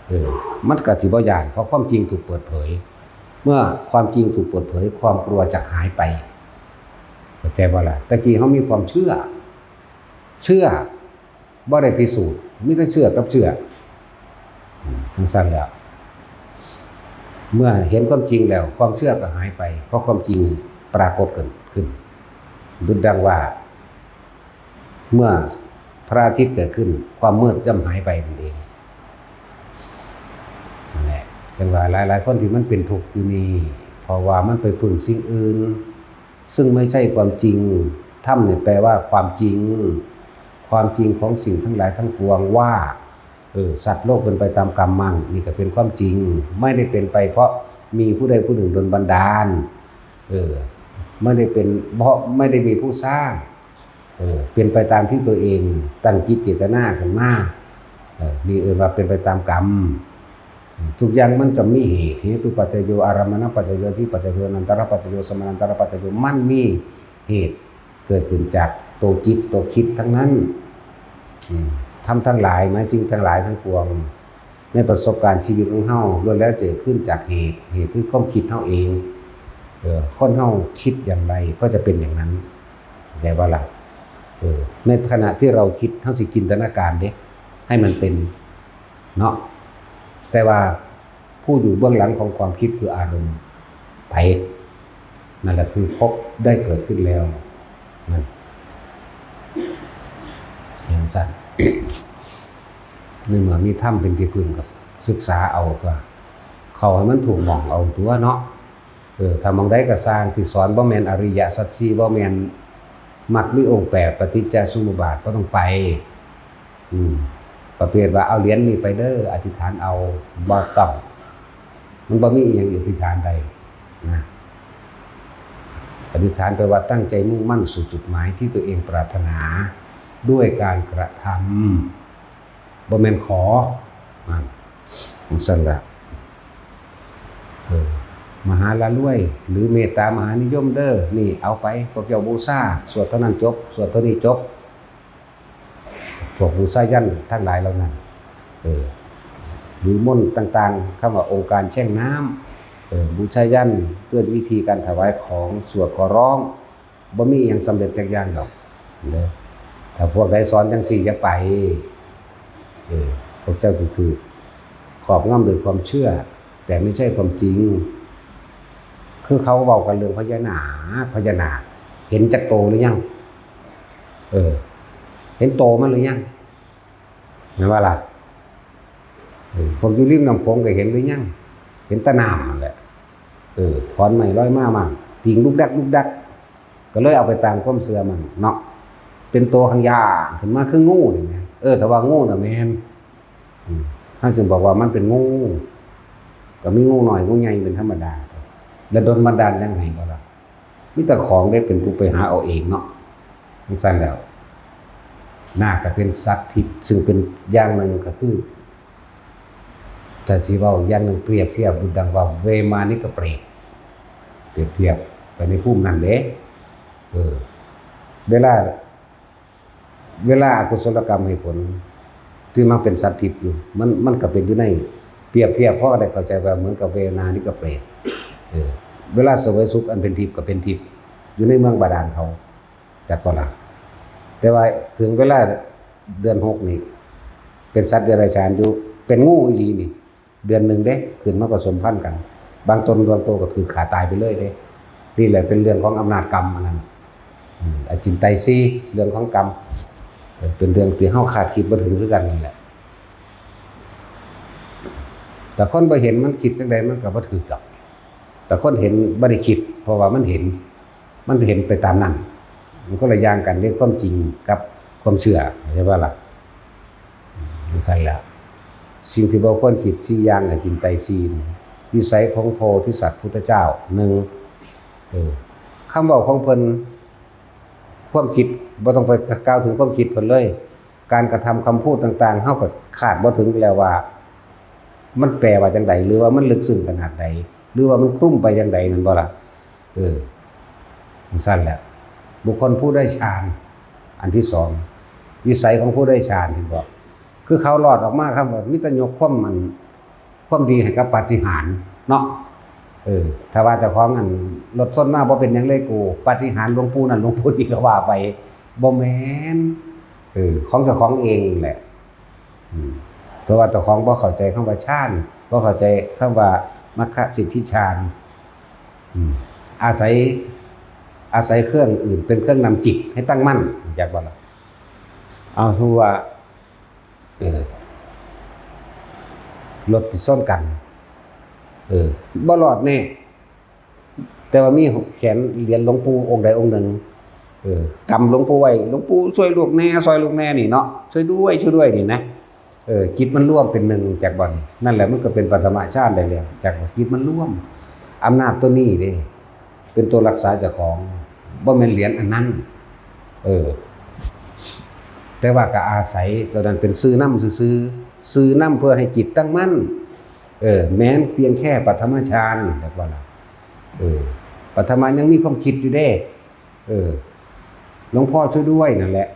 เออ มันก็สิบ่ย้าน เพราะความจริงถูกเปิดเผย เมื่อความจริงถูกเปิดเผย ความกลัวจะหายไป เข้าใจบ่ล่ะ? แต่กี้เฮามีความเชื่อ เชื่อ บ่ได้พิสูจน์ มีแต่เชื่อกับเชื่อ อืม จังซั่นแหละ เมื่อเห็นความจริงแล้ว ความเชื่อก็หายไป เพราะความจริงปรากฏเกิดขึ้น ดุจดังว่า เมื่อพระอาทิตย์เกิดขึ้น ความมืดย่อมหายไปนั่นเอง นั่นแหละ จังว่าหลายๆ คนที่มันเป็นทุกข์อยู่นี่ เพราะว่ามันไปพึ่งสิ่งอื่น ซึ่งไม่ใช่ความจริง ธรรมเนี่ยแปลว่าความจริง ความจริงของสิ่งทั้งหลายทั้งปวงว่า เออ สัตว์โลกเป็นไปตามกรรมมั่ง นี่ก็เป็นความจริง ไม่ได้เป็นไปเพราะมีผู้ใดผู้หนึ่งดลบันดาล เออ ไม่ได้เป็นเพราะไม่ได้มีผู้สร้าง เออ เป็นไปตามที่ตัวเองตั้งจิตเจตนาขึ้นมา เออ นี่เอิ้นว่าเป็นไปตามกรรม ทุกอย่างมันจะมีเหตุ เหตุปัจจโย อารัมมณปัจจโย อธิปัจจโย อนันตรปัจจโย สมานันตรปัจจโย มันมีเหตุเกิดขึ้นจากตัวจิตตัวคิดทั้งนั้น อืม ธรรมทั้งหลาย หมายสิ่งทั้งหลายทั้งปวง ในประสบการณ์ชีวิตของเฮาล้วนแล้วเกิดขึ้นจากเหตุ เหตุคือความคิดเฮาเอง เออ คนเฮาคิดอย่างไรก็จะเป็นอย่างนั้น เข้าใจบ่ล่ะ? เออ ในขณะที่เราคิด เฮาสิจินตนาการเด้ ให้มันเป็น เนาะ แต่ว่าผู้อยู่เบื้องหลังของความคิดคืออารมณ์ ไป นั่นแหละคือภพได้เกิดขึ้นแล้ว นั่น จังซั่น ในเมื่อมีธรรมเป็นที่พึ่งก็ศึกษาเอาตั๊ว เข้าให้มันถูกหม่องเอาตั๊วเนาะ เออ ถ้าหม่องใดก็ซ่างที่สอนบ่แม่นอริยสัจสี่ บ่แม่นมรรคมีองค์แปด ปฏิจจสมุปบาท บ่ต้องไป อืม ประเภทว่าเอาเหรียญนี้ไปเด้อ อธิษฐานเอา บ่ต้อง มันบ่มีอิหยังอธิษฐานได้นะ อธิษฐานแปลว่าตั้งใจมุ่งมั่นสู่จุดหมายที่ตัวเองปรารถนา ด้วยการกระทำ บ่แม่นขอ นั่น จังซั่นล่ะ เออ มหาละรวย หรือเมตตามหานิยมเด้อ นี่เอาไป พวกเจ้าบูชา สวดเท่านั้นจบ สวดเท่านี้จบ พวกบูชายัญทั้งหลายเหล่านั้น เออ หรือมนต์ต่างๆ คำว่าองค์การแช่งน้ำ เออ บูชายัญด้วยวิธีการถวายของ สวดขอร้อง บ่มีอิหยังสำเร็จจักอย่างดอกเด้อ ถ้าพวกใดสอนจังซี่อย่าไป เออ พวกเจ้าสิถูกครอบงำด้วยความเชื่อ แต่ไม่ใช่ความจริง คือเขาเว้ากันเรื่องพญานาค พญานาค เห็นจักโตหรือยัง? เออ เห็นโตมันหรือยัง? แม่นบ่ล่ะ? เออ พวกอยู่ริมน้ำโขงก็เห็นหรือยัง? เห็นแต่น้ำนั่นแหละ เออ ขอนไม้ลอยมามั่ง ติ่งดุกดักดุกดัก ก็เลยเอาไปตามความเชื่อมั่งเนาะ เป็นตัวหางยางขึ้นมาคืองูนี่ไง เออ แต่ว่างูน่ะแม่น อืม ท่านจึงบอกว่ามันเป็นงู ก็มีงูน้อยงูใหญ่เป็นธรรมดา แล้วโดนบันดาลยังไงก็ล่ะ มีแต่ของได้เป็นผู้ไปหาเอาเองเนาะ จั่งซั้นแล้ว นาคก็เป็นสัตว์ทิพย์ ซึ่งเป็นอย่างหนึ่งก็คือ ถ้าสิเว้าอย่างหนึ่งเปรียบเทียบดังว่าเวมานิกเปรต เปรียบเทียบไปในภูมินั้นเด้ เออ เวลา เวลาอกุศลกรรมให้ผล ที่มันเป็นสัตว์ทิพย์อยู่ มัน มันก็เป็นอยู่ใน เปรียบเทียบพอได้เข้าใจว่าเหมือนกับเวมานิกเปรต เออ เวลาเสวยสุขอันเป็นทิพย์ก็เป็นทิพย์ อยู่ในเมืองบาดาลเขา จักบ่ล่ะ แต่ว่าถึงเวลาเดือนหกนี่ เป็นสัตว์เดรัจฉานอยู่ เป็นงูอีหลีนี่ เดือนหนึ่งเด้ ขึ้นมาผสมพันธุ์กัน บางตนบางตัวก็ถืกขาตายไปเลยเด้ นี่แหละเป็นเรื่องของอำนาจกรรมอันนั้น อืม อจินไตยสี่ เรื่องของกรรม เป็นเรื่องที่เฮาคาดคิดบ่ถึงคือกันนั่นแหละ แต่คนบ่เห็นมันคิดจั่งใดมันก็บ่ถืกดอก แต่คนเห็นบ่ได้คิด เพราะว่ามันเห็น มันเห็นไปตามนั้น มันคนละอย่างกันเด้ ความจริงกับความเชื่อ เข้าใจบ่ล่ะ จั่งซั้นแหละ สิ่งที่บ่ควรคิดสี่อย่างน่ะ จินไตยสี่ วิสัยของโพธิสัตว์พุทธเจ้า หนึ่ง เออ คำเว้าของเพิ่น ความคิด บ่ต้องไปกล่าวถึงความคิดเพิ่นเลย การกระทำคำพูดต่างๆ เฮาก็คาดบ่ถึงแล้วว่า มันแปลว่าจั่งใด หรือว่ามันลึกซึ้งขนาดใด หรือว่ามันคลุมไปจั่งใด แม่นบ่ล่ะ เออ จั่งซั้นแหละ บุคคลผู้ได้ฌาน อันที่สอง วิสัยของผู้ได้ฌาน เห็นบ่ คือเขารอดออกมาครับ มีแต่ยกความมัน ความดีให้กับปาฏิหาริย์เนาะ เออ ถ้าว่าเจ้าของอันรถชนมาบ่เป็นหยังเลยกู ปาฏิหาริย์หลวงปู่นั่นหลวงปู่นี่ก็ว่าไป บ่แม่น เออ ของเจ้าของเองแหละ อืม เพราะว่าเจ้าของบ่เข้าใจคำว่าฌาน บ่เข้าใจคำว่ามัคคสิทธิฌาน อืม อาศัย อาศัยเครื่องอื่นเป็นเครื่องนำจิตให้ตั้งมั่น จักบ่ล่ะ เอา สมมุติว่า เออ รถติดชนกัน เออ บ่รอดแน่ แต่ว่ามีแขนเหรียญหลวงปู่องค์ใดองค์หนึ่ง เออ กำหลวงปู่ไว้ "หลวงปู่ช่วยลูกแน่ ช่วยลูกแน่" นี่เนาะ "ช่วยด้วย ช่วยด้วย" นี่นะ เออ จิตมันรวมเป็นหนึ่ง จักบ่ นั่นแหละมันก็เป็นปฐมฌานได้แล้ว จักบ่ จิตมันรวม อำนาจตัวนี้เด้ เป็นตัวรักษาเจ้าของ บ่แม่นเหรียญอันนั้น เออ แต่ว่าก็อาศัยตัวนั้นเป็นสื่อนำซื่อๆ สื่อนำเพื่อให้จิตตั้งมั่น เออ แม้นเพียงแค่ปฐมฌาน จักบ่ล่ะ เออ ปฐมยังมีความคิดอยู่เด้ เออ "หลวงพ่อช่วยด้วย" นั่นแหละ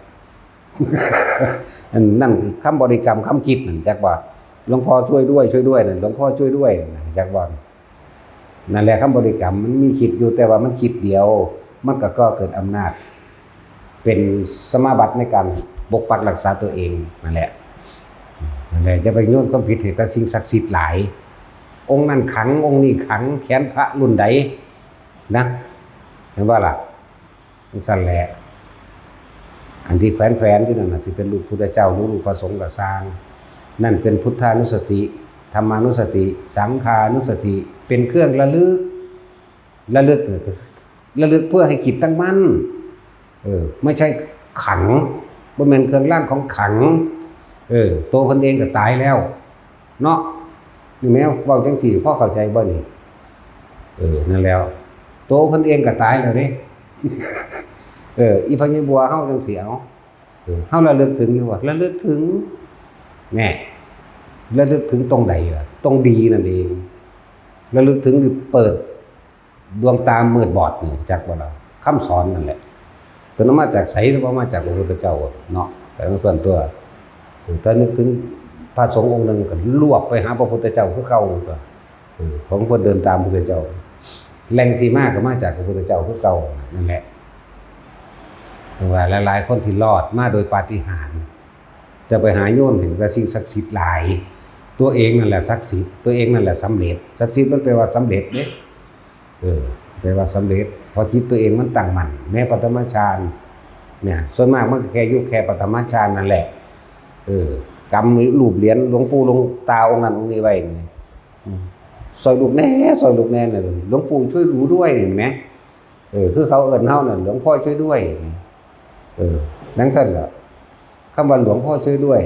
นั่น นั่นคือคำบริกรรมคำคิดนั่น จักบ่ "หลวงพ่อช่วยด้วย ช่วยด้วย" นั่น "หลวงพ่อช่วยด้วย" นั่น จักบ่ นั่นแหละคำบริกรรมมันมีคิดอยู่ แต่ว่ามันคิดเดียว มันก็ก่อเกิดอำนาจ เป็นสมาบัติในการปกปักรักษาตัวเองนั่นแหละ นั่นแหละ อย่าไปโยนความผิดให้กับสิ่งศักดิ์สิทธิ์หลาย องค์นั้นขัง องค์นี้ขัง แขนพระรุ่นใดนะ เห็นบ่ล่ะ จั่งซั้นแหละ อันที่แขวนๆ อยู่นั่นน่ะ สิเป็นรูปพุทธเจ้าหรือรูปพระสงฆ์ก็ซ่าง นั่นเป็นพุทธานุสติ ธรรมานุสติ สังฆานุสติ เป็นเครื่องระลึก ระลึกเนี่ยคือระลึกเพื่อให้จิตตั้งมั่น เออ ไม่ใช่ขัง บ่แม่นเครื่องรางของขัง เออ ตัวเพิ่นเองก็ตายแล้ว เนาะ นี่แหม เว้าจั่งซี้ พอเข้าใจบ่นี่ เออ นั่นแล้ว ตัวเพิ่นเองก็ตายแล้วเด้ เออ อีพ่อใหญ่บัวเฮาจั่งซี้ เอา เออ เฮาระลึกถึงอยู่บ่ ระลึกถึง แน่ ระลึกถึงตรงใดล่ะ ตรงดีนั่นเอง ระลึกถึงนี่เปิดดวงตามืดบอดนี่ จักบ่ล่ะ คำสอนนั่นแหละ เพิ่นเอามาจากไส บ่มาจากพระพุทธเจ้าเนาะ แต่จั่งซั้นตัว เออ ถ้านึกถึงพระสงฆ์องค์หนึ่งก็รวบไปหาพระพุทธเจ้าคือเก่าตัว เออ ของเพิ่นเดินตามพระพุทธเจ้า แหล่งที่มาก็มาจากพระพุทธเจ้าคือเก่านั่นแหละ แต่ว่าหลายๆ คนที่รอดมาโดยปาฏิหาริย์ จะไปหาโยนให้กับสิ่งศักดิ์สิทธิ์หลาย ตัวเองนั่นแหละศักดิ์สิทธิ์ ตัวเองนั่นแหละสำเร็จ ศักดิ์สิทธิ์มันแปลว่าสำเร็จเด้ เออ แปลว่าสำเร็จ เพราะจิตตัวเองมันตั้งมั่น แม้ปฐมฌานเนี่ย ส่วนมากมันก็แค่อยู่แค่ปฐมฌานนั่นแหละ เออ กำรูปเหรียญหลวงปู่หลวงตาองค์นั้นองค์นี้ไว้นี่ อืม ซอยลูกแหน่ ซอยลูกแหน่น่ะ หลวงปู่ช่วยหนูด้วย เห็นไหม เออ คือเขาเอิ้นเฮาน่ะ หลวงพ่อช่วยด้วย เออ จั่งซั้นล่ะ คำว่าหลวงพ่อช่วยด้วย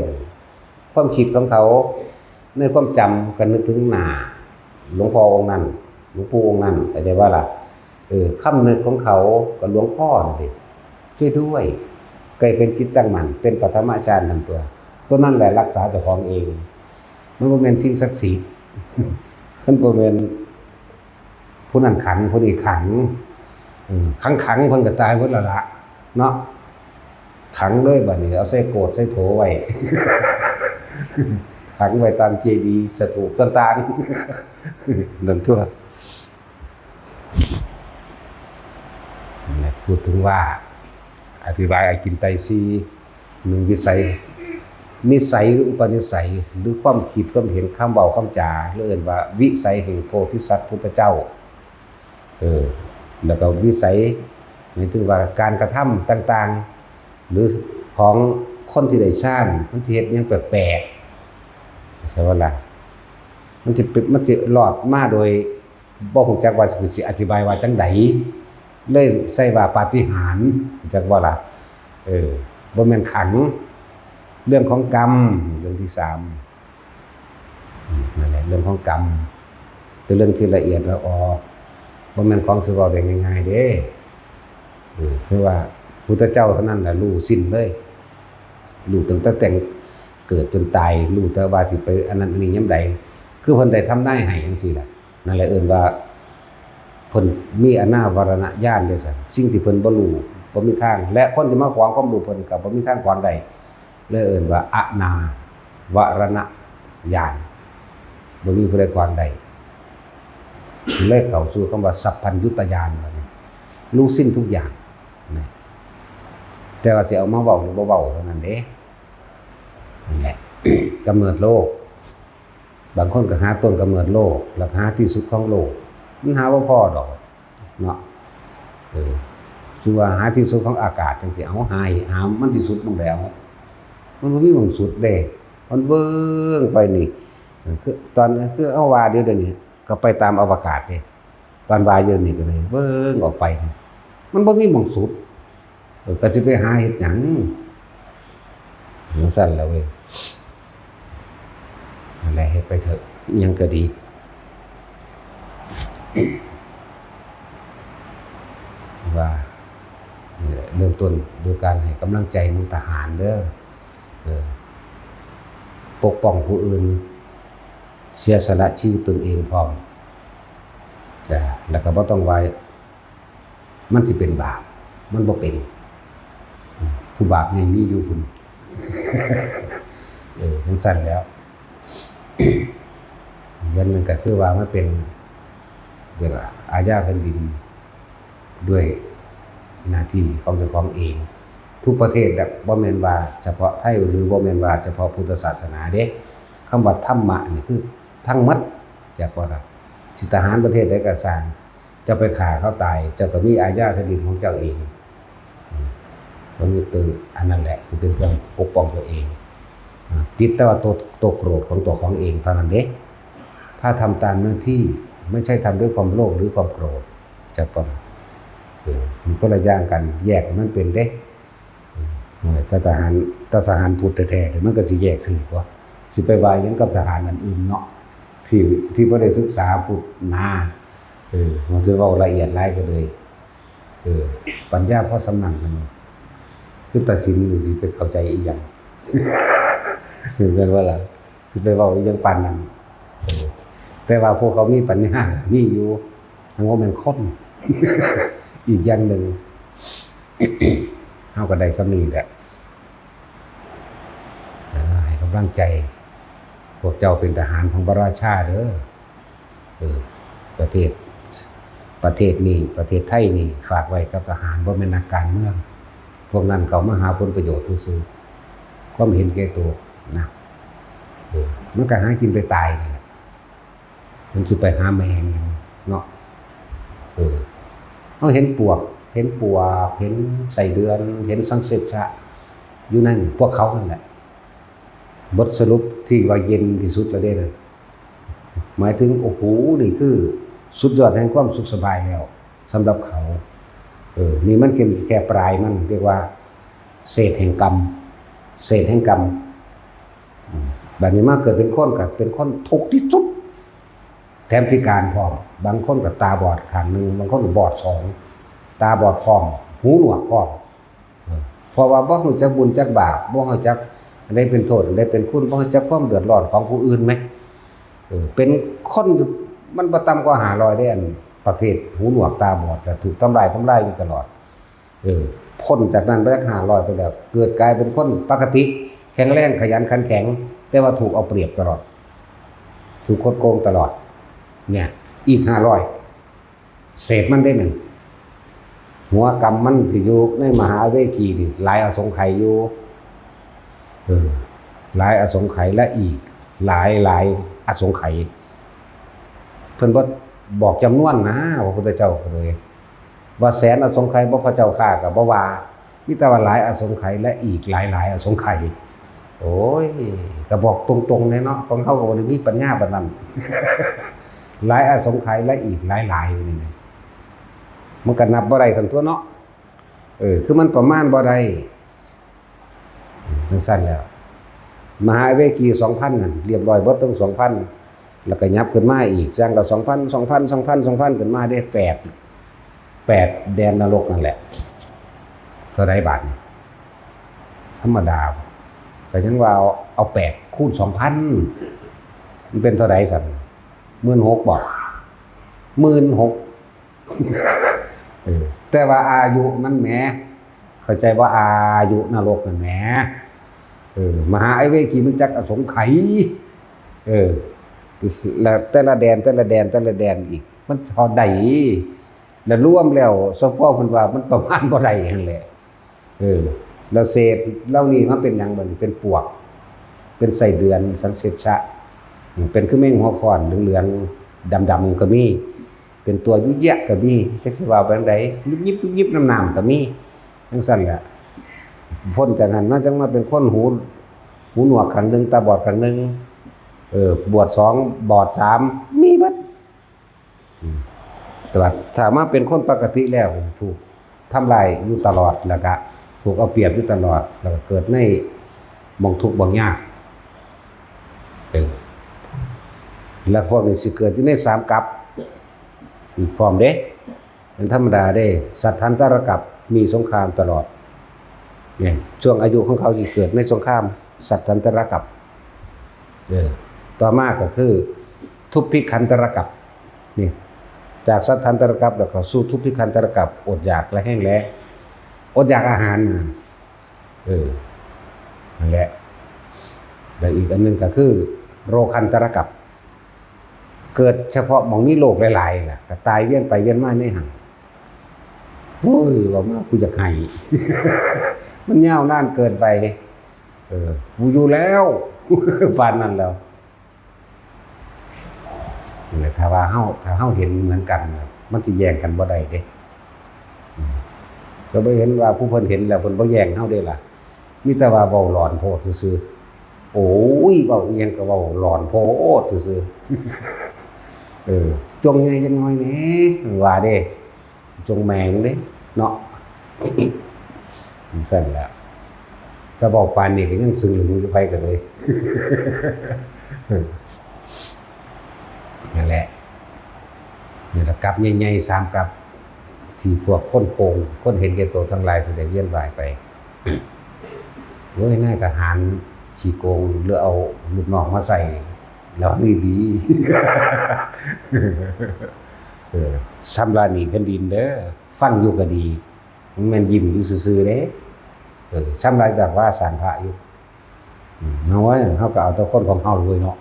ความคิดของเขา ในความจำก็นึกถึงหน้า หลวงพ่อองค์นั้น หลวงปู่องค์นั้น เข้าใจบ่ล่ะ เออ คำนึกของเขาก็หลวงพ่อนั่นเด้ ช่วยด้วย กลายเป็นจิตตั้งมั่น เป็นปฐมฌานนั่นตัว ตัวนั้นแหละรักษาเจ้าของเอง มันบ่แม่นสิ่งศักดิ์สิทธิ์ มันบ่แม่น ผู้นั้นขัง ผู้นี้ขัง อืม ขังๆ เพิ่นก็ตายหมดแล้วล่ะ เนาะ ขังเลยบัดนี้ เอาใส่โกศใส่โถไว้ ขังไว้ตามเจดีย์สถูปต่างๆ นั่นตัว นั่นแหละ พูดถึงว่า อธิบายอาจินไตยสี่ หนึ่ง วิสัย นิสัยหรืออุปนิสัย หรือความคิดความเห็น คำเว้าคำจา เรียกว่าวิสัยแห่งโพธิสัตว์พุทธเจ้า เออ แล้วก็วิสัย หมายถึงว่าการกระทำต่างๆ หรือของคนที่ได้ฌาน มันสิเฮ็ดหยังแปลกๆ ใช่บ่ล่ะ มันสิเป็น มันสิรอดมาโดย บ่ฮู้จักว่าสิ สิอธิบายว่าจั่งใด เลยใส่ว่าปาฏิหาริย์ จักว่าล่ะ เออ บ่แม่นขัง เรื่องของกรรม เรื่องที่สาม อืม นั่นแหละ เรื่องของกรรม เป็นเรื่องที่ละเอียดละออ บ่แม่นของสิเว้าได้ง่ายๆ เด้ เออ คือว่าพุทธเจ้าเท่านั้นแหละรู้สิ้นเลย รู้ตั้งแต่แต่งเกิดจนตาย รู้แต่ว่าสิไปอันนั้นอันนี้ยามใด คือเพิ่นได้ทำนายให้จั่งซี้ล่ะ นั่นแหละเอิ้นว่า เพิ่นมีอนาวรณญาณจั่งซั้น สิ่งที่เพิ่นบ่รู้ บ่มีทาง และคนที่มาขวางความรู้เพิ่นก็บ่มีทางขวางได้ เลยเอิ้นว่าอนาวรณญาณ บ่มีผู้ใดขวางได้ เลยเข้าสู่คำว่าสัพพัญญุตญาณบัดนี้ รู้สิ้นทุกอย่างนะ แต่ว่าสิเอามาเว้าหรือบ่เว้าเท่านั้นเด้ นั่นแหละ กำเนิดโลก บางคนก็หาต้นกำเนิดโลก แล้วหาที่สุดของโลก มันหาบ่พอดอก เนาะ เออ สิว่าหาที่สุดของอากาศจั่งซี้ เอา หา หามันที่สุดหม่องใด มันบ่มีหม่องสุดเด้ มันเบิ่งไปนี่ เออ คือตอน คือเอาว่าเดี๋ยว เดี๋ยวนี้ก็ไปตามอวกาศเด้ ตอนว่าอยู่นี่ก็เลยเบิ่งออกไป มันบ่มีหม่องสุด เออ ก็สิไปหาเฮ็ดหยัง จั่งซั้นล่ะเว้ย นั่นแหละ เฮ็ดไปเถอะ อิหยังก็ดี ว่า นี่แหละ เริ่มต้นด้วยการให้กำลังใจหมู่ทหารเด้อ เออ ปกป้องผู้อื่น เสียสละชีวิตตนเองพร้อม จ้ะ แล้วก็บ่ต้องว่า มันสิเป็นบาป มันบ่เป็น อืม ผู้บาปนี่มีอยู่พุ้น เออ จั่งซั้นแล้ว อย่างหนึ่งก็คือว่ามันเป็น เรียกว่าอาญาแผ่นดิน ด้วยหน้าที่ของเจ้าของเอง ทุกประเทศแบบ บ่แม่นว่าเฉพาะไทย หรือบ่แม่นว่าเฉพาะพุทธศาสนาเด้ คำว่าธรรมะนี่คือทั้งหมด จักว่าล่ะ สิทหารประเทศใดก็ซ่าง เจ้าไปฆ่าเขาตาย เจ้าก็มีอาญาแผ่นดินของเจ้าเอง อืม มันคืออันนั้นแหละ ที่เป็นเครื่องปกป้องตัวเอง อ่า ติดแต่ว่าตัว ตัวโกรธของตัวของเองเท่านั้นเด้ ถ้าทำตามหน้าที่ ไม่ใช่ทำด้วยความโลภหรือความโกรธ จักว่า เออ มันคนละอย่างกัน แยกมันเป็นเด้ อืม ถ้าทหาร ถ้าทหารพุทธแท้ๆ เนี่ย มันก็สิแยกถืกบ่ สิไปว่าหยังกับทหารอันอื่นเนาะ ที่ ที่บ่ได้ศึกษาพุทธนา เออ มันสิเว้าละเอียดหลายก็เลย เออ ปัญญาพอส่ำนั้น มันคือตัดสินอยู่ สิไปเข้าใจอีหยัง แม่นบ่ล่ะ สิไปเว้าอีหยังปานนั้น เออ แต่ว่าพวกเขามีปัญญา มีอยู่ มันบ่แม่นคน อีกอย่างหนึ่ง เฮาก็ได้ส่ำนี้แหละ เออ ให้กำลังใจ พวกเจ้าเป็นทหารของพระราชาเด้อ เออ ประเทศ ประเทศนี้ ประเทศไทยนี่ ฝากไว้กับทหาร บ่แม่นนักการเมือง พวกนั้นเขามาหาผลประโยชน์ซื่อๆ ความเห็นแก่ตัวนะ เออ มันก็หากินไปตายนี่แหละ มันสิไปหาแม่งหยังเนาะ เออ เฮาเห็นปวก เห็นปวก เห็นไส้เดือน เห็นสังเสชะ อยู่นั่น พวกเขานั่นแหละ บทสรุปที่ว่าเย็นที่สุดแล้วเด้นะ หมายถึง โอ้โห นี่คือสุดยอดแห่งความสุขสบายแล้วสำหรับเขา เออ นี่มันเป็นแค่ปลายมัน เรียกว่าเศษแห่งกรรม เศษแห่งกรรม อืม บัดนี้มาเกิดเป็นคนก็เป็นคนทุกข์ที่สุด แถมพิการพร้อม บางคนก็ตาบอดข้างหนึ่ง บางคนก็บอดสอง ตาบอดพร้อม หูหนวกพร้อม เออ เพราะว่าบ่รู้จักบุญจักบาป บ่รู้จักอันใดเป็นโทษ อันใดเป็นคุณ บ่รู้จักความเดือดร้อนของผู้อื่นไหม เออ เป็นคนมันบ่ต่ำกว่าห้าร้อยเด้ อันประเภทหูหนวกตาบอด ก็ถูกทำลาย ทำลายอยู่ตลอด เออ พ้นจากนั้นไปห้าร้อยไปแล้ว เกิดกลายเป็นคนปกติ แข็งแรง ขยันขันแข็ง แต่ว่าถูกเอาเปรียบตลอด ถูกคดโกงตลอด เนี่ย อีกห้าร้อย เศษมันได้หนึ่ง หัวกรรมมันสิอยู่ในมหาเวทีนี่ หลายอสงไขยอยู่ เออ หลายอสงไขยและอีกหลายหลายอสงไขย เพิ่นบ่บอกจำนวนนะ พระพุทธเจ้าก็เลย ว่าแสนอสงไขยบ่ พระเจ้าข้าก็บ่ว่า มีแต่ว่าหลายอสงไขยและอีกหลายหลายอสงไขย โอ้ย ก็บอกตรงๆเลยเนาะ ของเฮาก็บ่ได้มีปัญญาปานนั้น หลายอสงไขยและอีกหลายหลายนี่นะ มันก็นับบ่ได้กันตัวเนาะ เออ คือมันประมาณบ่ได้ จังซั่นแล้ว มหาเวกีสองพันนั่น เรียบร้อยเบิดทั้งสองพัน แล้วก็ยับขึ้นมาอีก จั่งละสองพัน สองพัน สองพัน สองพัน ขึ้นมาได้แปด แปดแดนนรกนั่นแหละ เท่าใดบาดนี่ ธรรมดา ก็ยังว่าเอา เอาแปดคูณสองพัน มันเป็นเท่าใดซั่น หมื่นหกบ่ หมื่นหก เออ แต่ว่าอายุมันแหม เข้าใจว่าอายุนรกนั่นแหม เออ มหาไอเวกีมันจักอสงไขย เออ แล้วแต่ละแดน แต่ละแดน แต่ละแดนอีก มันเท่าใด แล้วรวมแล้ว สมพอเพิ่นว่ามันประมาณบ่ได้หั่นแหละ เออ แล้วเศษเหล่านี้มาเป็นหยังบัดนี้ เป็นปวก เป็นไส้เดือน สังเสชะ อืม เป็นคือแมงหัวข้อนเหลืองๆ ดำๆ ก็มี เป็นตัวยุยะก็มี จักสิว่าไปจั่งใด ยุบยิบยุบยิบน้ำๆ ก็มี จังซั่นแหละ พ้นจากนั้นมาจั่งมาเป็นคนหู หูหนวกข้างหนึ่ง ตาบอดข้างหนึ่ง เออ บอดสอง บอดสาม มีเบิด อืม แต่ว่าถ้ามาเป็นคนปกติแล้วก็ถูกทำลายอยู่ตลอด แล้วก็ถูกเอาเปรียบอยู่ตลอด แล้วก็เกิดในหม่องทุกข์หม่องยาก เออ แล้วพวกนี้สิเกิดอยู่ในสามกัปอีกพร้อมเด้ เป็นธรรมดาเด้ สัตถันตรกัปมีสงครามตลอด เนี่ย ช่วงอายุของเขาที่เกิดในสงคราม สัตถันตรกัป เออ ต่อมาก็คือ ทุพพิขันตรกัป นี่ จากสัตถันตรกัปแล้วเข้าสู่ทุพพิขันตรกัป อดอยากและแห้งแล้ง อดอยากอาหารนะ เออ นั่นแหละ แล้วอีกอันหนึ่งก็คือ โรคันตรกัป เกิดเฉพาะหม่องมีโรคหลายๆ ล่ะ ก็ตายเวียนไปเวียนมาในหั่น โอ้ย เว้ามากูอยากไห้ มันยาวนานเกินไป เออ กูอยู่แล้ว ปานนั้นแล้ว นั่นแหละ ถ้าว่าเฮา ถ้าเฮาเห็นเหมือนกันน่ะ มันสิแย่งกันบ่ได้เด้ อืม ก็บ่เห็นว่าผู้เพิ่นเห็นแล้วเพิ่นบ่แย่งเฮาเด้ล่ะ มีแต่ว่าเว้าหลอนโพดซื่อๆ โอ้ย เว้าอีหยังก็เว้าหลอนโพดซื่อๆ เออ จงใหญ่จักหน่อยแหน่ ว่าเด้ จงแม่มึงเด้ เนาะ จั่งซั่นแหละ แต่เว้าปานนี้ก็ยังซึ่งหึงอยู่ ไผก็เลย นั่นแหละ นี่ล่ะกัปใหญ่ๆ สามกัป ที่พวกคนโกง คนเห็นแก่ตัวทั้งหลายสิได้เวียนว่ายไป โอ้ย นายทหารขี้โกง หรือเอาลูกน้องมาใส่ ระวังดีๆ เออ ชำระหนี้แผ่นดินเด้อ ฟังอยู่ก็ดี มันแม่นยิ้มอยู่ซื่อๆ เด้ เออ ชำระแบบว่าสร้างพระอยู่ อืม เอาไว้ เฮาก็เอาแต่คนของเฮาเลยเนาะ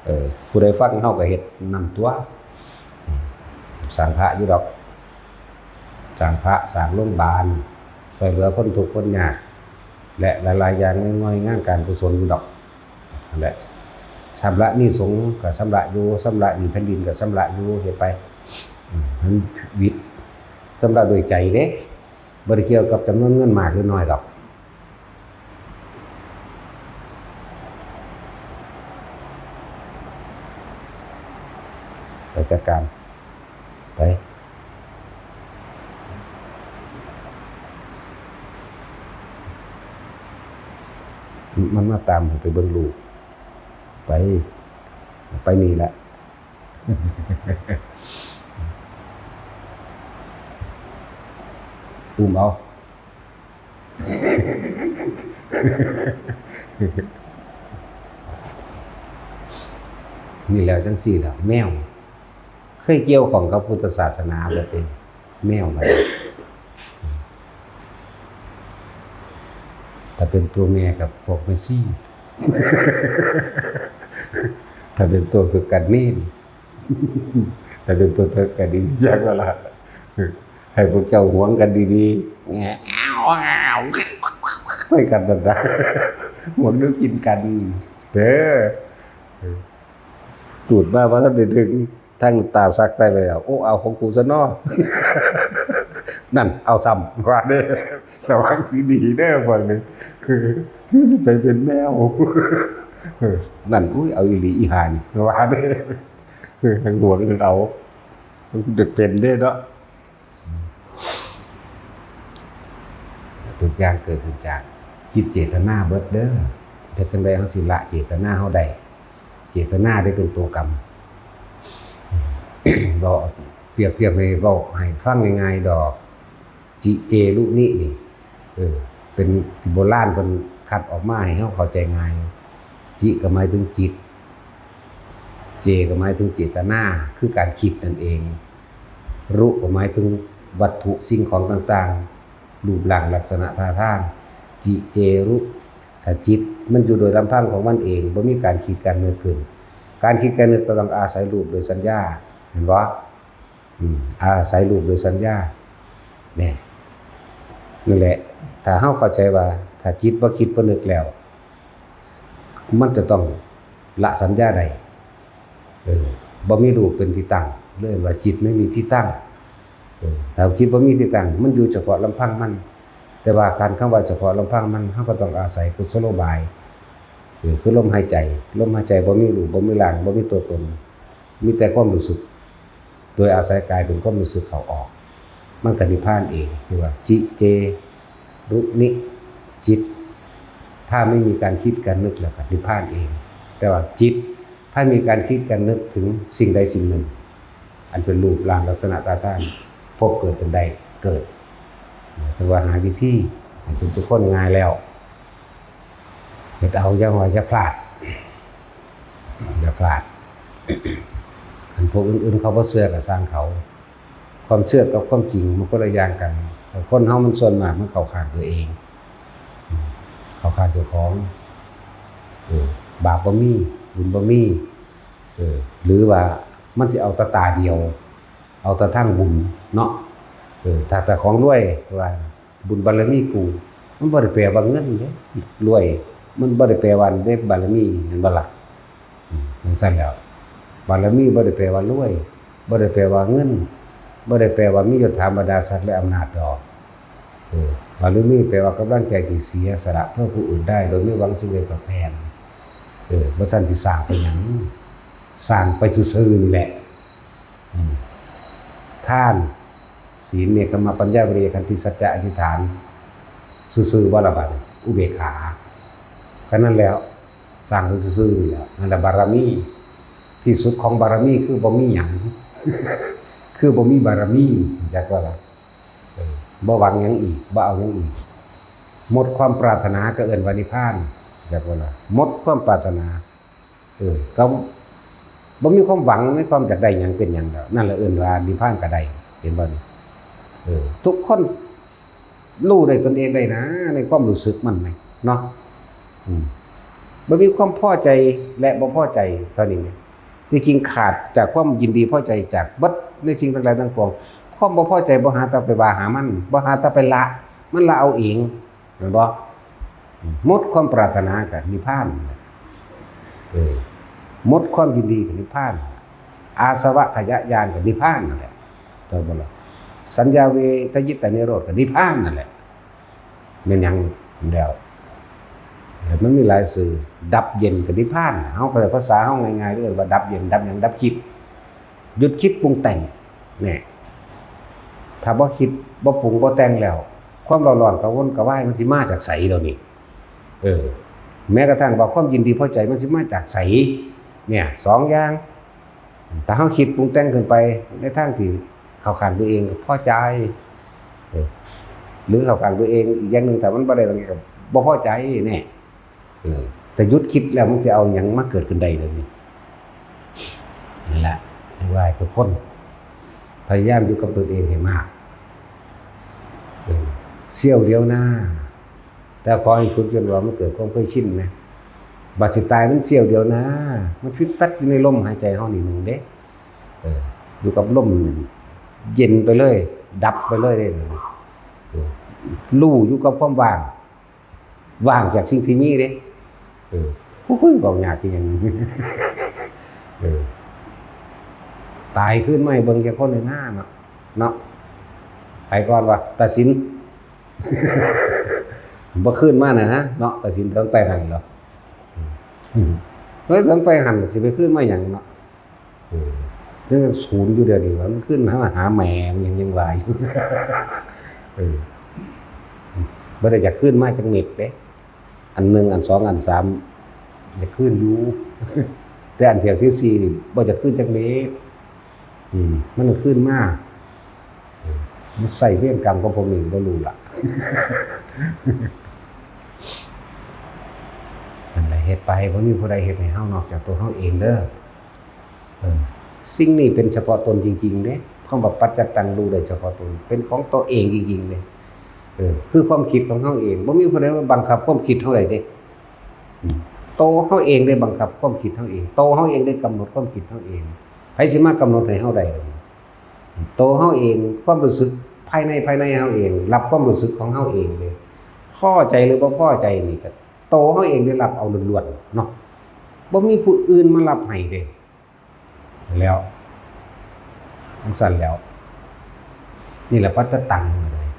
เออ ผู้ใดฟังเฮาก็เฮ็ดนำตัว อืม สร้างพระอยู่ดอก สร้างพระ สร้างโรงบาล ช่วยเหลือคนทุกข์คนยาก และหลายๆ อย่างในหน่วยงานการกุศลอยู่ดอก นั่นแหละ ชำระหนี้สงฆ์ก็ชำระอยู่ ชำระหนี้แผ่นดินก็ชำระอยู่ เฮ็ดไป อืม มันวิด ชำระด้วยใจเด้ บ่ได้เกี่ยวกับจำนวนเงินมากหรือน้อยดอก จัดการ ไป มันมาตามให้ไปเบิ่งลูก ไป ไปนี่แหละ อุ้มเอา นี่แหละจังซี่ล่ะ แมว เคยเกี่ยวข้องกับพุทธศาสนาบ่เป็น แมวมัน ถ้าเป็นตัวแม่กับพวกแม่ชี ถ้าเป็นตัวถือกันเณร ถ้าเป็นตัวถือกันนี่ จักว่าล่ะ ให้พวกเจ้าหวงกันดีๆ ไปกันนั่นนะ หวงเรื่องกินกัน เด้อ ตูดมาว่าท่านได้ถึง ทั้งตาซักได้ไปแล้ว โอ้ เอาของกูซะเนาะ นั่น เอาซ้ำ ว่าเด้อ ระวังดีๆเด้อ พวกนี้ คือ คือสิไปเป็นแมว นั่น อุ้ย เอาอีหลีอีห่านี่ ว่าเด้อ คือหวงเอา เด็กเป็นเด้อเนาะ ทุกอย่างเกิดขึ้นจากจิตเจตนาเบิดเด้อ เฮ็ดจั่งใดเฮาสิละเจตนาเฮาได้ เจตนาได้เป็นตัวกรรม เว้า เปรียบเทียบให้เว้าให้ฟังง่ายๆดอก จิ เจ รุ นิ นี่ เออ เป็นที่โบราณเพิ่นคัดออกมาให้เฮาเข้าใจง่าย จิ ก็หมายถึงจิต เจ ก็หมายถึงเจตนา คือการคิดนั่นเอง รุ ก็หมายถึงวัตถุสิ่งของต่างๆ รูปร่างลักษณะท่าทาง จิ เจ รุ ถ้าจิตมันอยู่โดยลำพังของมันเอง บ่มีการคิดการนึกขึ้น การคิดการนึกก็ต้องอาศัยรูปโดยสัญญา เห็นบ่ อืม อาศัยรูปโดยสัญญา เนี่ย นั่นแหละ ถ้าเฮาเข้าใจว่า ถ้าจิตบ่คิดบ่นึกแล้ว มันจะต้องละสัญญาได้ เออ บ่มีรูปเป็นที่ตั้ง เลยว่าจิตไม่มีที่ตั้ง เออ ถ้าจิตบ่มีที่ตั้ง มันอยู่เฉพาะลำพังมัน แต่ว่าการคำว่าเฉพาะลำพังมัน เฮาก็ต้องอาศัยกุศโลบาย เออ คือลมหายใจ ลมหายใจบ่มีรูป บ่มีร่าง บ่มีตัวตน มีแต่ความรู้สึก โดยอาศัยกายเป็นความรู้สึกเข้าออก มันก็นิพพานเอง ที่ว่าจิ เจ รุ นิ จิต ถ้าไม่มีการคิดการนึกแล้วก็นิพพานเอง แต่ว่าจิต ถ้ามีการคิดการนึกถึงสิ่งใดสิ่งหนึ่ง อันเป็นรูปร่างลักษณะท่าทาง พบเกิดเป็นได้เกิด ถือว่าหาวิธีให้ทุกๆคนง่ายแล้ว เฮ็ดเอา อย่าว่าอย่าพลาด อย่าพลาด อันพวกอื่นๆเขาบ่เชื่อก็ซ่างเขา ความเชื่อกับความจริงมันคนละอย่างกัน คนเฮามันส่วนมากมันเข้าข้างตัวเอง เข้าข้างเจ้าของ เออ บาปบ่มี บุญบ่มี เออ หรือว่ามันสิเอาแต่ตาเดียว เอาแต่ทางบุญเนาะ เออ ถ้าแต่ของรวยว่า บุญบารมีกู มันบ่ได้แปลว่าเงินเด้ รวย มันบ่ได้แปลว่าได้บารมี เห็นบ่ล่ะ อืม จั่งซั้นแล้ว บารมีบ่ได้แปลว่ารวย บ่ได้แปลว่าเงิน บ่ได้แปลว่ามียศถาบรรดาศักดิ์และอำนาจดอก เออ บารมีแปลว่ากำลังใจที่เสียสละเพื่อผู้อื่นได้ โดยไม่หวังสิ่งใดตอบแทน เออ บ่ซั้นสิสร้างไปหยัง สร้างไปซื่อๆนี่แหละ อืม ทาน ศีล เนกขัมมะ ปัญญา วิริยะ ขันติ สัจจะ อธิษฐาน ซื่อๆบ่ล่ะบัดนี้ อุเบกขา ก็นั่นแหล้ว สร้างซื่อๆนี่แหละ นั่นแหละบารมี ที่สุดของบารมีคือบ่มีหยัง คือบ่มีบารมี จักว่าล่ะ เออ บ่หวังหยังอีก บ่เอาหยังอีก หมดความปรารถนาก็เอิ้นว่านิพพาน จักว่าล่ะ หมดความปรารถนา เออ ก็บ่มีความหวังในความอยากได้หยังเป็นหยังแล้ว นั่นแหละเอิ้นว่านิพพานก็ได้ เห็นบ่นี่ เออ ทุกคนรู้ได้ตนเองได้นะ ในความรู้สึกมันนะ เนาะ อืม บ่มีความพอใจและบ่พอใจเท่านี้นะ ที่จริงขาดจากความยินดีพอใจจากเบิดในสิ่งทั้งหลายทั้งปวง ความบ่พอใจบ่หาแต่ไปว่าหามัน บ่หาแต่ไปละ มันละเอาเอง แม่นบ่ หมดความปรารถนาก็นิพพาน เออ หมดความยินดีก็นิพพาน อาสวะขยะญาณก็นิพพานนั่นแหละ เข้าบ่ล่ะ สัญญาเวทยิตานิโรธก็นิพพานนั่นแหละ แม่นหยังแล้ว มันมีหลายชื่อ ดับเย็นก็นิพพาน เฮาก็ภาษาเฮาง่ายๆ เอิ้นว่าดับเย็น ดับหยัง ดับจิต หยุดคิดปรุงแต่ง เนี่ย ถ้าบ่คิด บ่ปรุง บ่แต่งแล้ว ความเร่าร้อน กังวล กระวาย มันสิมาจากไสเดี๋ยวนี้ เออ แม้กระทั่งว่าความยินดีพอใจ มันสิมาจากไส เนี่ย สองอย่าง ถ้าเราคิดปรุงแต่งขึ้นไปในทางที่เข้าข้างตัวเอง ก็พอใจ เออ หรือเข้าข้างตัวเอง อีกอย่างหนึ่ง ถ้ามันบ่ได้ตรงนี้ ก็บ่พอใจ เนี่ย เออ แต่หยุดคิดแล้ว มันจะเอาหยังมาเกิดขึ้นได้เดี๋ยวนี้ นั่นแหละ เรียกว่าให้ทุกคน พยายามอยู่กับตัวเองให้มาก เออ เสี้ยวเดียวนะ แต่ขอให้ฝึกจนว่ามันเกิดความเคยชินนะ บัดสิตายมันเสี้ยวเดียวนะ มันฟึดฟัดอยู่ในลมหายใจเฮานี่หนึ่งเด้ เออ อยู่กับลมเย็นไปเลย ดับไปเลยเด้ เออ รู้อยู่กับความว่าง ว่างจากสิ่งที่มีเด้ เออ โอ้ย เว้ายากคือหยัง เออ ตายคืนมาให้เบิ่งจักคนในหน้าเนาะ เนาะ ไปก่อนวะ ตัดสิน บ่คืนมานะ เนาะ ตัดสิน ตอนไปหั่นเหรอ อืม เฮ้ย ตอนไปหั่นสิไปคืนมาหยังเนาะ เออ จังศูนย์อยู่เดี๋ยวนี้ มันขึ้นหา หาแหม มันยัง ยังว่าอยู่ เออ บ่ได้อยากคืนมาจักเม็ดเด้ อันหนึ่ง อันสอง อันสาม อยากคืนอยู่ แต่อันเที่ยวที่สี่นี่ บ่อยากคืนจักเม็ด อืม มันคืนมา เออ มันใส่เวรกรรมของพวกนี้ บ่รู้ล่ะ จั่งใดเฮ็ดไป บ่มีผู้ใดเฮ็ดให้เฮานอกจากตัวเฮาเองเด้อ เออ สิ่งนี้เป็นเฉพาะตนจริงๆเด้ คำว่าปัจจัตตัง รู้ได้เฉพาะตน เป็นของตัวเองจริงๆเด้ เออ คือความคิดของเฮาเอง บ่มีผู้ใดมาบังคับความคิดเฮาได้เด้ อืม โตเฮาเองได้บังคับความคิดเฮาเอง โตเฮาเองได้กำหนดความคิดเฮาเอง ไผสิมากำหนดให้เฮาได้ล่ะ โตเฮาเอง ความรู้สึกภายใน ภายในเฮาเอง รับความรู้สึกของเฮาเองเด้ พอใจหรือบ่พอใจนี่ก็โตเฮาเองได้รับเอาล้วนๆเนาะ บ่มีผู้อื่นมารับให้เด้ แล้ว จั่งซั้นแล้ว นี่แหละปัจจตัง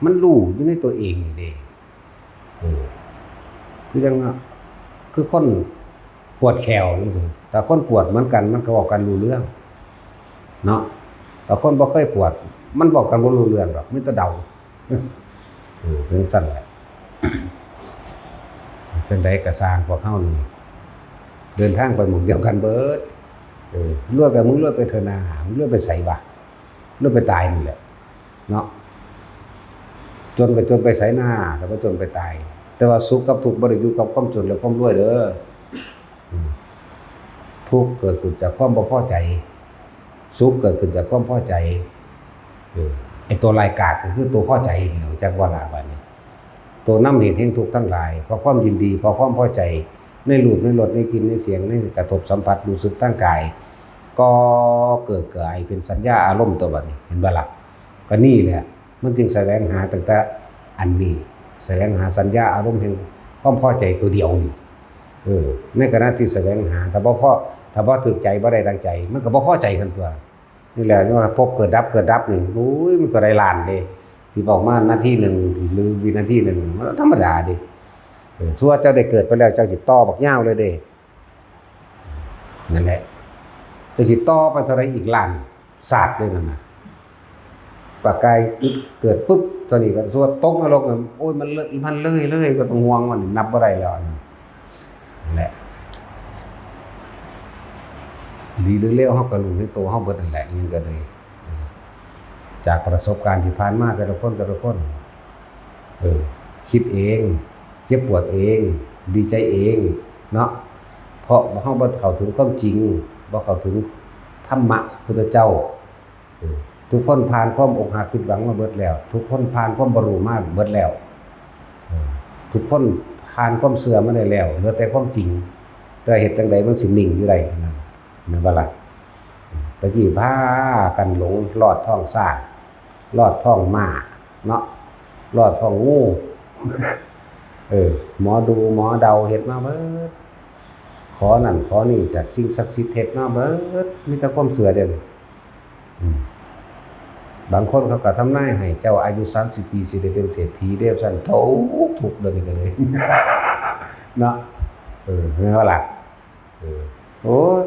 มันรู้อยู่ในตัวเองนี่เด้ เออ คือจั่งว่า คือคนปวดแข้วจั่งซี้ ถ้าคนปวดเหมือนกัน มันก็เว้ากันรู้เรื่อง เนาะ แต่คนบ่เคยปวด มันเว้ากันบ่รู้เรื่องดอก มีแต่เดา เออ เป็นจั่งซั้นแหละ จั่งใดก็ซ่าง พวกเฮานี่ เดินทางไปหม่องเดียวกันเบิด เออ รวยก็มึงรวยไปเถอะนา มึงรวยไปไสวะ รวยไปตายนี่แหละ เนาะ จนก็จนไปไสนา แต่ว่าจนไปตาย แต่ว่าสุขกับทุกข์บ่ได้อยู่กับความจนและความรวยเด้อ อืม ทุกข์เกิดขึ้นจากความบ่พอใจ สุขเกิดขึ้นจากความพอใจ เออ ไอ้ตัวร้ายกาจก็คือตัวพอใจนี่แหละ จักว่าล่ะบัดนี้ ตัวนำเหตุแห่งทุกข์ทั้งหลาย เพราะความยินดี เพราะความพอใจ ในรูป ในรส ในกลิ่น ในเสียง ในกระทบสัมผัส รู้สึกทางกาย ก็เกิดกลายเป็นสัญญาอารมณ์ตัวบัดนี้ เห็นบ่ล่ะ ก็นี่แหละ มันจึงแสวงหาตั้งแต่อันนี้ แสวงหาสัญญาอารมณ์แห่งความพอใจตัวเดียวนี่ เออ ในขณะที่แสวงหา ถ้าบ่พอ ถ้าบ่ถูกใจ บ่ได้ดังใจ มันก็บ่พอใจกันตัว นี่แหละ เรียกว่าพบเกิดดับ เกิดดับนี่ โอ้ย มันก็ได้ล้านเด้ ที่บอกมานาทีหนึ่ง หรือวินาทีหนึ่ง มันธรรมดาเด้ เออ ส่วนเจ้าได้เกิดไปแล้ว เจ้าสิต่อบักยาวเลยเด้ นั่นแหละ เจ้าสิต่อไปเท่าไรอีกล้านชาติเลยนั่นน่ะ ปากกายเกิดปุ๊บ ตอนนี้ก็สวดตกนรกน่ะ โอ้ย มันเลย มันเลย เลย บ่ต้องห่วง มันนับบ่ได้แล้ว นั่นแหละ ดีหรือเลว เฮาก็รู้ในตัวเฮาเบิดนั่นแหละ อิหยังก็ดี จากประสบการณ์ที่ผ่านมาแต่ละคน แต่ละคน เออ คิดเอง เจ็บปวดเอง ดีใจเอง เนาะ เพราะเฮาบ่เข้าถึงความจริง บ่เข้าถึงธรรมะพระพุทธเจ้า เออ ทุกคนผ่านความอกหักผิดหวังมาเบิดแล้ว ทุกคนผ่านความบ่รู้มาเบิดแล้ว เออ ทุกคนผ่านความเชื่อมาได้แล้ว เหลือแต่ความจริง แต่เฮ็ดจั่งใดมันสินิ่งอยู่ได้เท่านั้น แม่นบ่ล่ะ? ตะกี้พากันหลงลอดท้องช้าง ลอดท้องม้า เนาะ ลอดท้องงู เออ หมอดูหมอเดาเฮ็ดมาเบิด ขอนั่นขอนี่จากสิ่งศักดิ์สิทธิ์เฮ็ดมาเบิด มีแต่ความเชื่อเด้อ อืม บางคนเขาก็ทำนายให้เจ้าอายุสามสิบปีสิได้เป็นเศรษฐีเด้อซั่น ทุกข์ ทุกข์เดี๋ยวนี้ก็เลย เนาะ เออ แม่นบ่ล่ะ? เออ โอ้ย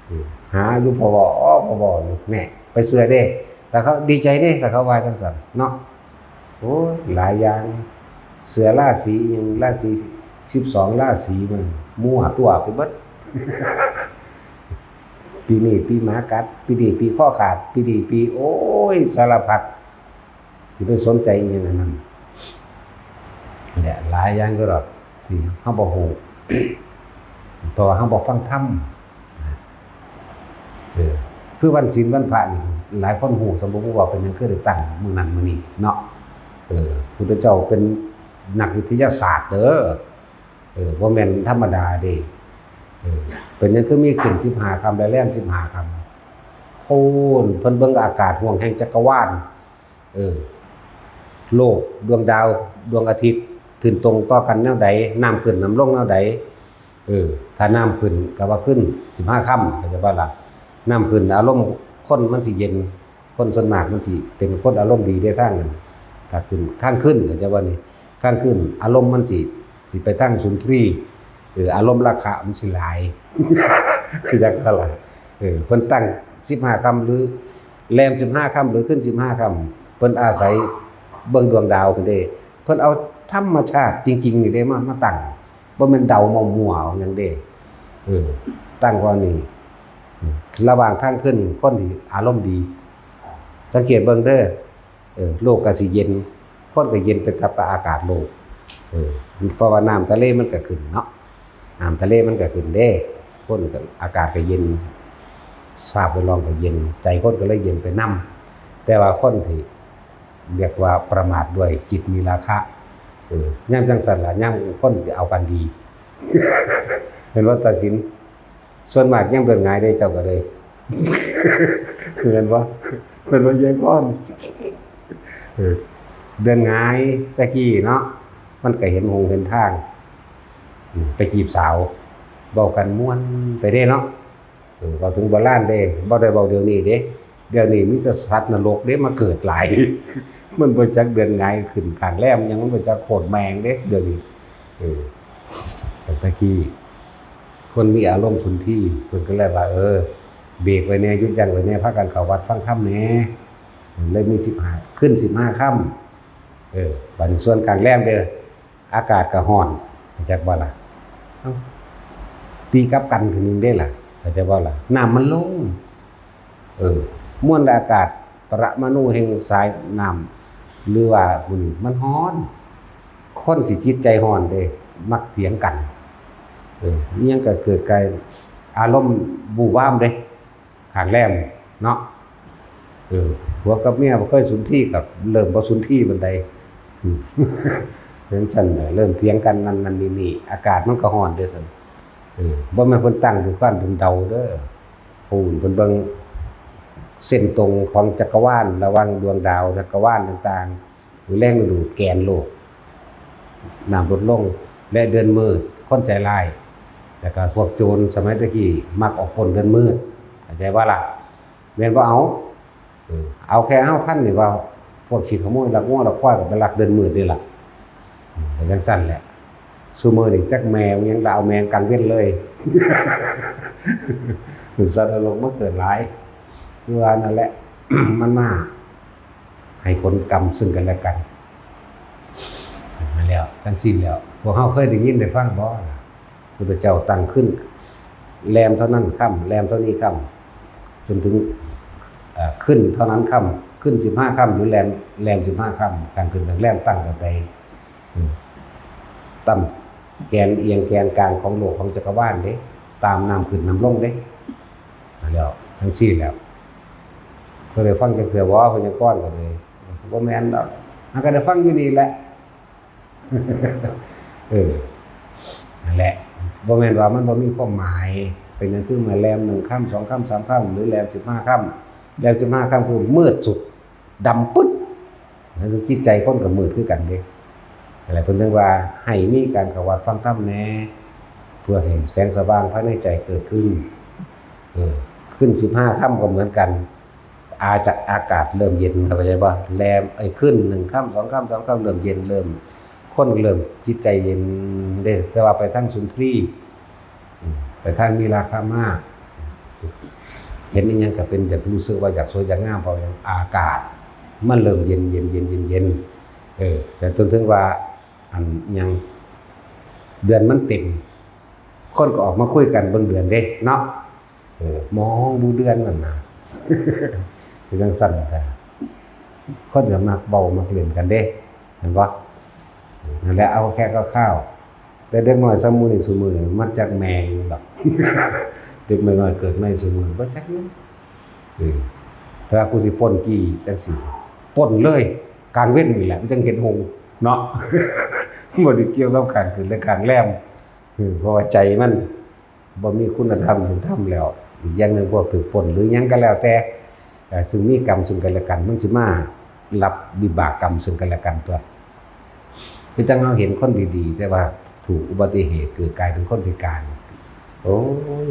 เออ หาอยู่พอวอ อ๋อ พอวออยู่แน่ ไปเชื่อเด้ แต่เขาดีใจเด้ แต่เขาว่าจังซั่นเนาะ โอ้ย หลายอย่าง เชื่อราศีหยัง ราศีสิบสองราศีมันมั่วตัวไปเบิด ปีนี้ปีหมากัด ปีนี้ปีคอขาด ปีนี้ปี โอ้ย สารพัด สิไปสนใจอีหยังอันนั้น เนี่ย หลายอย่างก็ดอก ที่เฮาบ่ฮู้ เพราะว่าเฮาบ่ฟังธรรม เออ คือวันศีลวันพระนี่ หลายคนฮู้ สมมุติว่าเป็นหยังคือได้ตั้งมื้อนั้นมื้อนี้เนาะ เออ พุทธเจ้าเป็นนักวิทยาศาสตร์เด้อ เออ บ่แม่นธรรมดาเด้ เออ เป็นหยังคือมีขึ้นสิบห้าค่ำและแรมสิบห้าค่ำ โอ้ เพิ่นเบิ่งอากาศห้วงแห่งจักรวาล เออ โลก ดวงดาว ดวงอาทิตย์ ขึ้นตรงต่อกันแนวใด น้ำขึ้นน้ำลงแนวใด เออ ถ้าน้ำขึ้นก็ว่าขึ้นสิบห้าค่ำ เข้าใจบ่ล่ะ น้ำขึ้น อารมณ์คนมันสิเย็น คนส่วนมากมันสิเป็นคนอารมณ์ดีเด้ทางนั้น ถ้าขึ้นข้างขึ้น เข้าใจบ่นี่ ข้างขึ้น อารมณ์มันสิ สิไปทางสุนทรีย์ เออ อารมณ์ราคะมันสิหลาย คือจังซั่นล่ะ เออ เพิ่นตั้งสิบห้าค่ำ หรือแรมสิบห้าค่ำ หรือขึ้นสิบห้าค่ำ เพิ่นอาศัยเบิ่งดวงดาวพุ้นเด้ เพิ่นเอาธรรมชาติจริงๆนี่เด้ มา มาตั้ง บ่แม่นเดามั่วๆเอาหยังเด้ เออ ตั้งว่านี่ ระหว่างข้างขึ้นคนที่อารมณ์ดี สังเกตเบิ่งเด้อ เออ โลกก็สิเย็น คนก็เย็นไปกับอากาศโลก เออ เพราะว่าน้ำทะเลมันก็ขึ้นเนาะ น้ำทะเลมันก็ขึ้นเด้ คนก็ อากาศก็เย็น สภาพแวดล้อมก็เย็น ใจคนก็เลยเย็นไปนำ แต่ว่าคนที่เรียกว่าประมาทด้วยจิตมีราคะ เออ ยามจังซั่นล่ะ ยามคนสิเอากันดี เห็นบ่ ตาสิน ส่วนมากยามเดือนหงายเด้ เจ้าก็เลย เห็นบ่ เพิ่นว่าแย่งก้อน เออ เดือนหงายแต่กี้เนาะ มันก็เห็นหงเห็นทาง อืม ไปจีบสาว เว้ากันม่วนไปเด้เนาะ เออ เว้าถึงโบราณเด้ บ่ได้เว้าเดี๋ยวนี้เด้ เดี๋ยวนี้มีแต่สัตว์นรกเด้มาเกิดหลาย มันบ่จักเดือนหงายขึ้นข้างแรมหยัง มันบ่จักโคตรแมงเด้ เดี๋ยวนี้ เออ แต่ตะกี้ คนมีอารมณ์สุนทรีย์ เพิ่นก็เลยว่า เออ เบรกไว้แน่ หยุดยั้งไว้แน่ พากันเข้าวัดฟังธรรมแน่ เลยมีสิบห้า ขึ้นสิบห้าค่ำ เออ บัดนี้ส่วนกลางแรมเด้อ อากาศก็ร้อน เข้าใจบ่ล่ะ เอ้า ตีกลับกันคือหนึ่งเด้ล่ะ เข้าใจบ่ล่ะ น้ำมันลง เออ มวลอากาศปรมาณูแห่งสายน้ำ หรือว่าหมู่นี้มันร้อน คนสิจิตใจร้อนเด้ มักเถียงกัน เออ อิหยังก็เกิดกลายอารมณ์บู่วามเด้ ข้างแรมเนาะ เออ ผัวกับเมียบ่เคยสุนทรีย์ก็เริ่มบ่สุนทรีย์ปานใด อืม จังซั่นแหละ เริ่มเถียงกันนั่นนั่นนี่นี่ อากาศมันก็ร้อนเด้อซั่น เออ บ่แม่นเพิ่นตั้งอยู่ก้อนเพิ่นเดาเด้อ ผู้เพิ่นเบิ่งเส้นตรงของจักรวาล ระหว่างดวงดาวจักรวาลต่างๆ หรือแรงดึงดูดแกนโลก น้ำลดลง และเดือนมืด คนใจร้าย แล้วก็พวกโจรสมัยตะกี้มักออกปล้นเดือนมืด เข้าใจบ่ล่ะ แม่นบ่ เอา เออ เอาแค่เฮาทันนี่ว่า พวกขี้ขโมยลักงัวลักควายก็ไปลักเดือนมืดนี่ล่ะ อืม ก็จังซั่นแหละ ซุมื้อนี้จักแม่หยังละ เอาแม่กลางเว็นเลย สัตว์นรกมาเกิดหลาย คือว่านั่นแหละ มันมาให้ผลกรรมซึ่งกันและกัน มาแล้ว ทั้งสิ้นแล้ว พวกเฮาเคยได้ยินได้ฟังบ่ล่ะ พุทธเจ้าตั้งขึ้น แรมเท่านั้นค่ำ แรมเท่านี้ค่ำ จนถึง เอ่อ ขึ้นเท่านั้นค่ำ ขึ้นสิบห้าค่ำ หรือแรม แรมสิบห้าค่ำ การขึ้นแรมตั้งกันไป อืม ตามแกนเอียงแกนกลางของโลกของจักรวาลเด้ ตามน้ำขึ้นน้ำลงเด้ มาแล้ว ทั้งสิ้นแล้ว เคยได้ฟังจักเทื่อบ่ พยากรณ์ก็เลย บ่แม่นดอก มันก็ได้ฟังอยู่นี่แหละ เออ นั่นแหละ บ่แม่นว่ามันบ่มีความหมาย เป็นหยังคือมาแรมหนึ่งค่ำ สองค่ำ สามค่ำ หรือแรมสิบห้าค่ำ แรมสิบห้าค่ำคือมืดสุด ดำปึ๊ด แล้วจิตใจคนก็มืดคือกันเด้ อะไรเพิ่นถึงว่าให้มีการเข้าวัดฟังธรรมแหน่ เพื่อให้แสงสว่างภายในใจเกิดขึ้น เออ ขึ้นสิบห้าค่ำก็เหมือนกัน อาจจะอากาศเริ่มเย็น เข้าใจบ่ แรม ไอ้ขึ้นหนึ่งค่ำ สองค่ำ สามค่ำ เริ่มเย็น เริ่ม คนเริ่มจิตใจเย็นเด้ แต่ว่าไปทางสุนทรีย์ อืม ไปทางมีราคะมาก เห็นอีหยังก็เป็นอยากรู้สึกว่าอยากสวยอยากงาม เพราะหยัง อากาศมันเริ่มเย็นเย็นเย็นเย็นเย็น เออ แต่จนถึงว่า อันหยัง เดือนมันเต็ม คนก็ออกมาคุยกันเบิ่งเดือนเด้เนาะ เออ มองดูเดือนนั่นนะ คือจังซั่นจ้ะ คนก็มักเว้ามักเล่นกันเด้ เห็นบ่ นั่นแหละ เอาแค่คร่าวๆ แต่เด็กน้อยซำมื้อนี้ซุมื้อนี้มันจักแม่นดอก เด็กน้อยๆเกิดใหม่ซุมื้อนี้บ่จักหยัง เออ ถ้ากูสิปล้นจี้จังซี่ ปล้นเลย กลางเว็นนี่แหละ มันจังเห็นหงส์เนาะ บ่ได้เกี่ยวกับกลางคืนและกลางแรม เออ เพราะว่าใจมันบ่มีคุณธรรมศีลธรรมแล้ว อีกอย่างหนึ่งพวกถือปล้นหรือหยังก็แล้วแต่ เอ่อ ซึ่งมีกรรมซึ่งกันและกัน มันสิมารับวิบากกรรมซึ่งกันและกันตัว คือจั่งเราเห็นคนดีๆ แต่ว่าถูกอุบัติเหตุเกิดกลายเป็นคนพิการ โอ้ย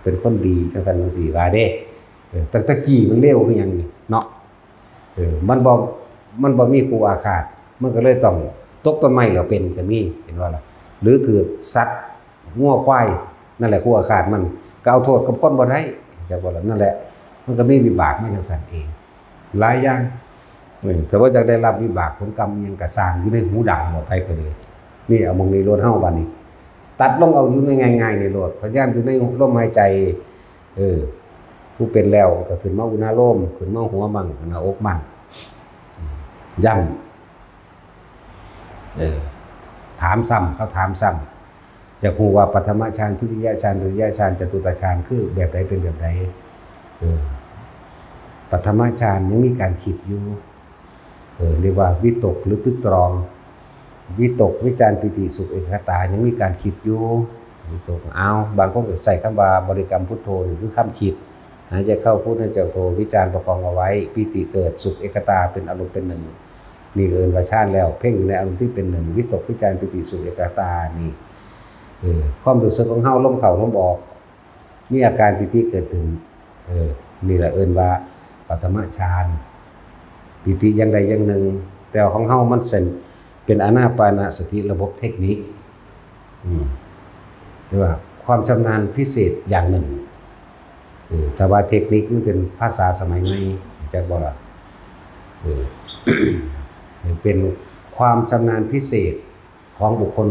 เป็นคนดีจังซั่นจังซี่ว่าเด้ เออ ตั้งแต่กี้มันเลวคือหยังนี่เนาะ เออ มันบ่ มันบ่มีคู่อาฆาต มันก็เลยต้องตกต้นไม้แล้วเป็นก็มี เห็นบ่ล่ะ หรือถืกสัตว์ งัวควาย นั่นแหละคู่อาฆาตมัน ก็เอาโทษกับคนบ่ได้ จักบ่ล่ะ นั่นแหละ มันก็มีวิบากมาจังซั่นเอง หลายอย่าง เออ ถ้าบ่อยากได้รับวิบากผลกรรมอิหยังก็ซ่างอยู่ในหูดังบ่ ไผก็ดี นี่เอาหม่องนี้โลดเฮาบัดนี้ ตัดลงเอาอยู่ในง่ายๆนี่โลด พยายามอยู่ในลมหายใจ เออ ผู้เป็นแล้วก็ขึ้นมาอุณาโลม ขึ้นมาหัวมั่ง หน้าอกมั่ง ย้ำ เออ ถามซ้ำ เขาถามซ้ำ อยากรู้ว่าปฐมฌาน ทุติยฌาน ตติยฌาน จตุตฌาน คือแบบใด เป็นแบบใด เออ ปฐมฌานยังมีการคิดอยู่ เออ เรียกว่าวิตกหรือตึกตรอง วิตก วิจาร ปีติ สุข เอกคตา ยังมีการคิดอยู่ วิตก เอา บางคนก็ใช้คำว่าบริกรรมพุทโธนี่คือความคิด หายใจเข้าพุท หายใจออกโธ วิจารประคองเอาไว้ ปีติเกิด สุข เอกคตา เป็นอารมณ์เป็นหนึ่ง นี่เอิ้นว่าฌานแล้ว เพ่งอยู่ในอารมณ์ที่เป็นหนึ่ง วิตก วิจาร ปีติ สุข เอกคตา นี่ เออ ความรู้สึกของเฮา ลมเข้าลมออก มีอาการปีติเกิดขึ้น เออ นี่แหละเอิ้นว่าปฐมฌาน ปีติอย่างใดอย่างหนึ่ง แต่ของเฮามันเส้นเป็นอานาปานสติระบบเทคนิค อืม เรียกว่าความชำนาญพิเศษอย่างหนึ่ง เออ ถ้าว่าเทคนิคมันเป็นภาษาสมัยใหม่ จักบ่ล่ะ เออ เป็นความชำนาญพิเศษของบุคคล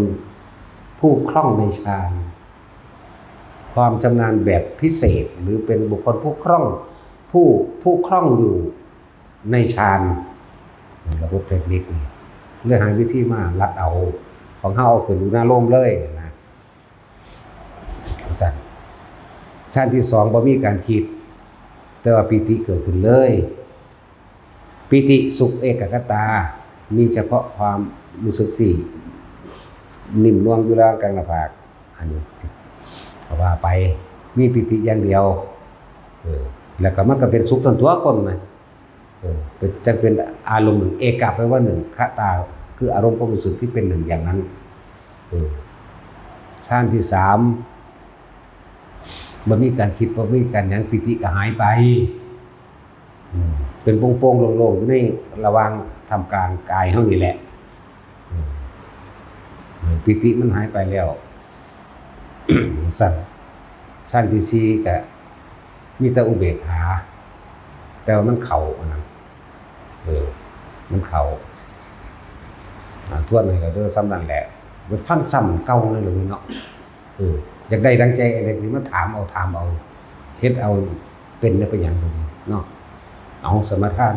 ผู้คล่องในฌาน ความชำนาญแบบพิเศษ หรือเป็นบุคคลผู้คล่อง ผู้ ผู้คล่องอยู่ในฌาน ระบบเทคนิคนี่ เลยหาวิธีมาลัดเอา ของเฮาเอาขึ้นอุณาโลมเลยนะ ซั่น ฌานที่สองบ่มีการคิด แต่ว่าปีติเกิดขึ้นเลย ปีติ สุข เอกคตา มีเฉพาะความรู้สึกที่นิ่มนวลอยู่แล้วกลางหน้าผาก อันนี้ก็ว่าไป มีปีติอย่างเดียว เออ แล้วก็มันก็เป็นสุขส่วนตัวคนนะ เออ เป็น จั่งเป็นอารมณ์หนึ่ง เอกะแปลว่าหนึ่ง คตา คืออารมณ์ความรู้สึกที่เป็นหนึ่งอย่างนั้น เออ ฌานที่สาม บ่มีการคิด บ่มีการหยัง ปีติก็หายไป อืม เป็นโปร่งๆโล่งๆ อยู่ในระหว่างท่ามกลางกายเฮานี่แหละ อืม เออ ปีติมันหายไปแล้ว ซั่น ฌานที่สี่ก็มีแต่อุเบกขา แต่ว่ามันเข้าอันนั้น เออ มันเข้า อ่า ทวนให้ก็เด้อ ส่ำนั้นแหละ ไปฟังซ้ำเก่าเลยล่ะเนาะ เออ อยากได้ดังใจอะไรสิมาถามเอา ถามเอา เฮ็ดเอา เป็นได้เป็นหยังเนาะ เอาสมาทาน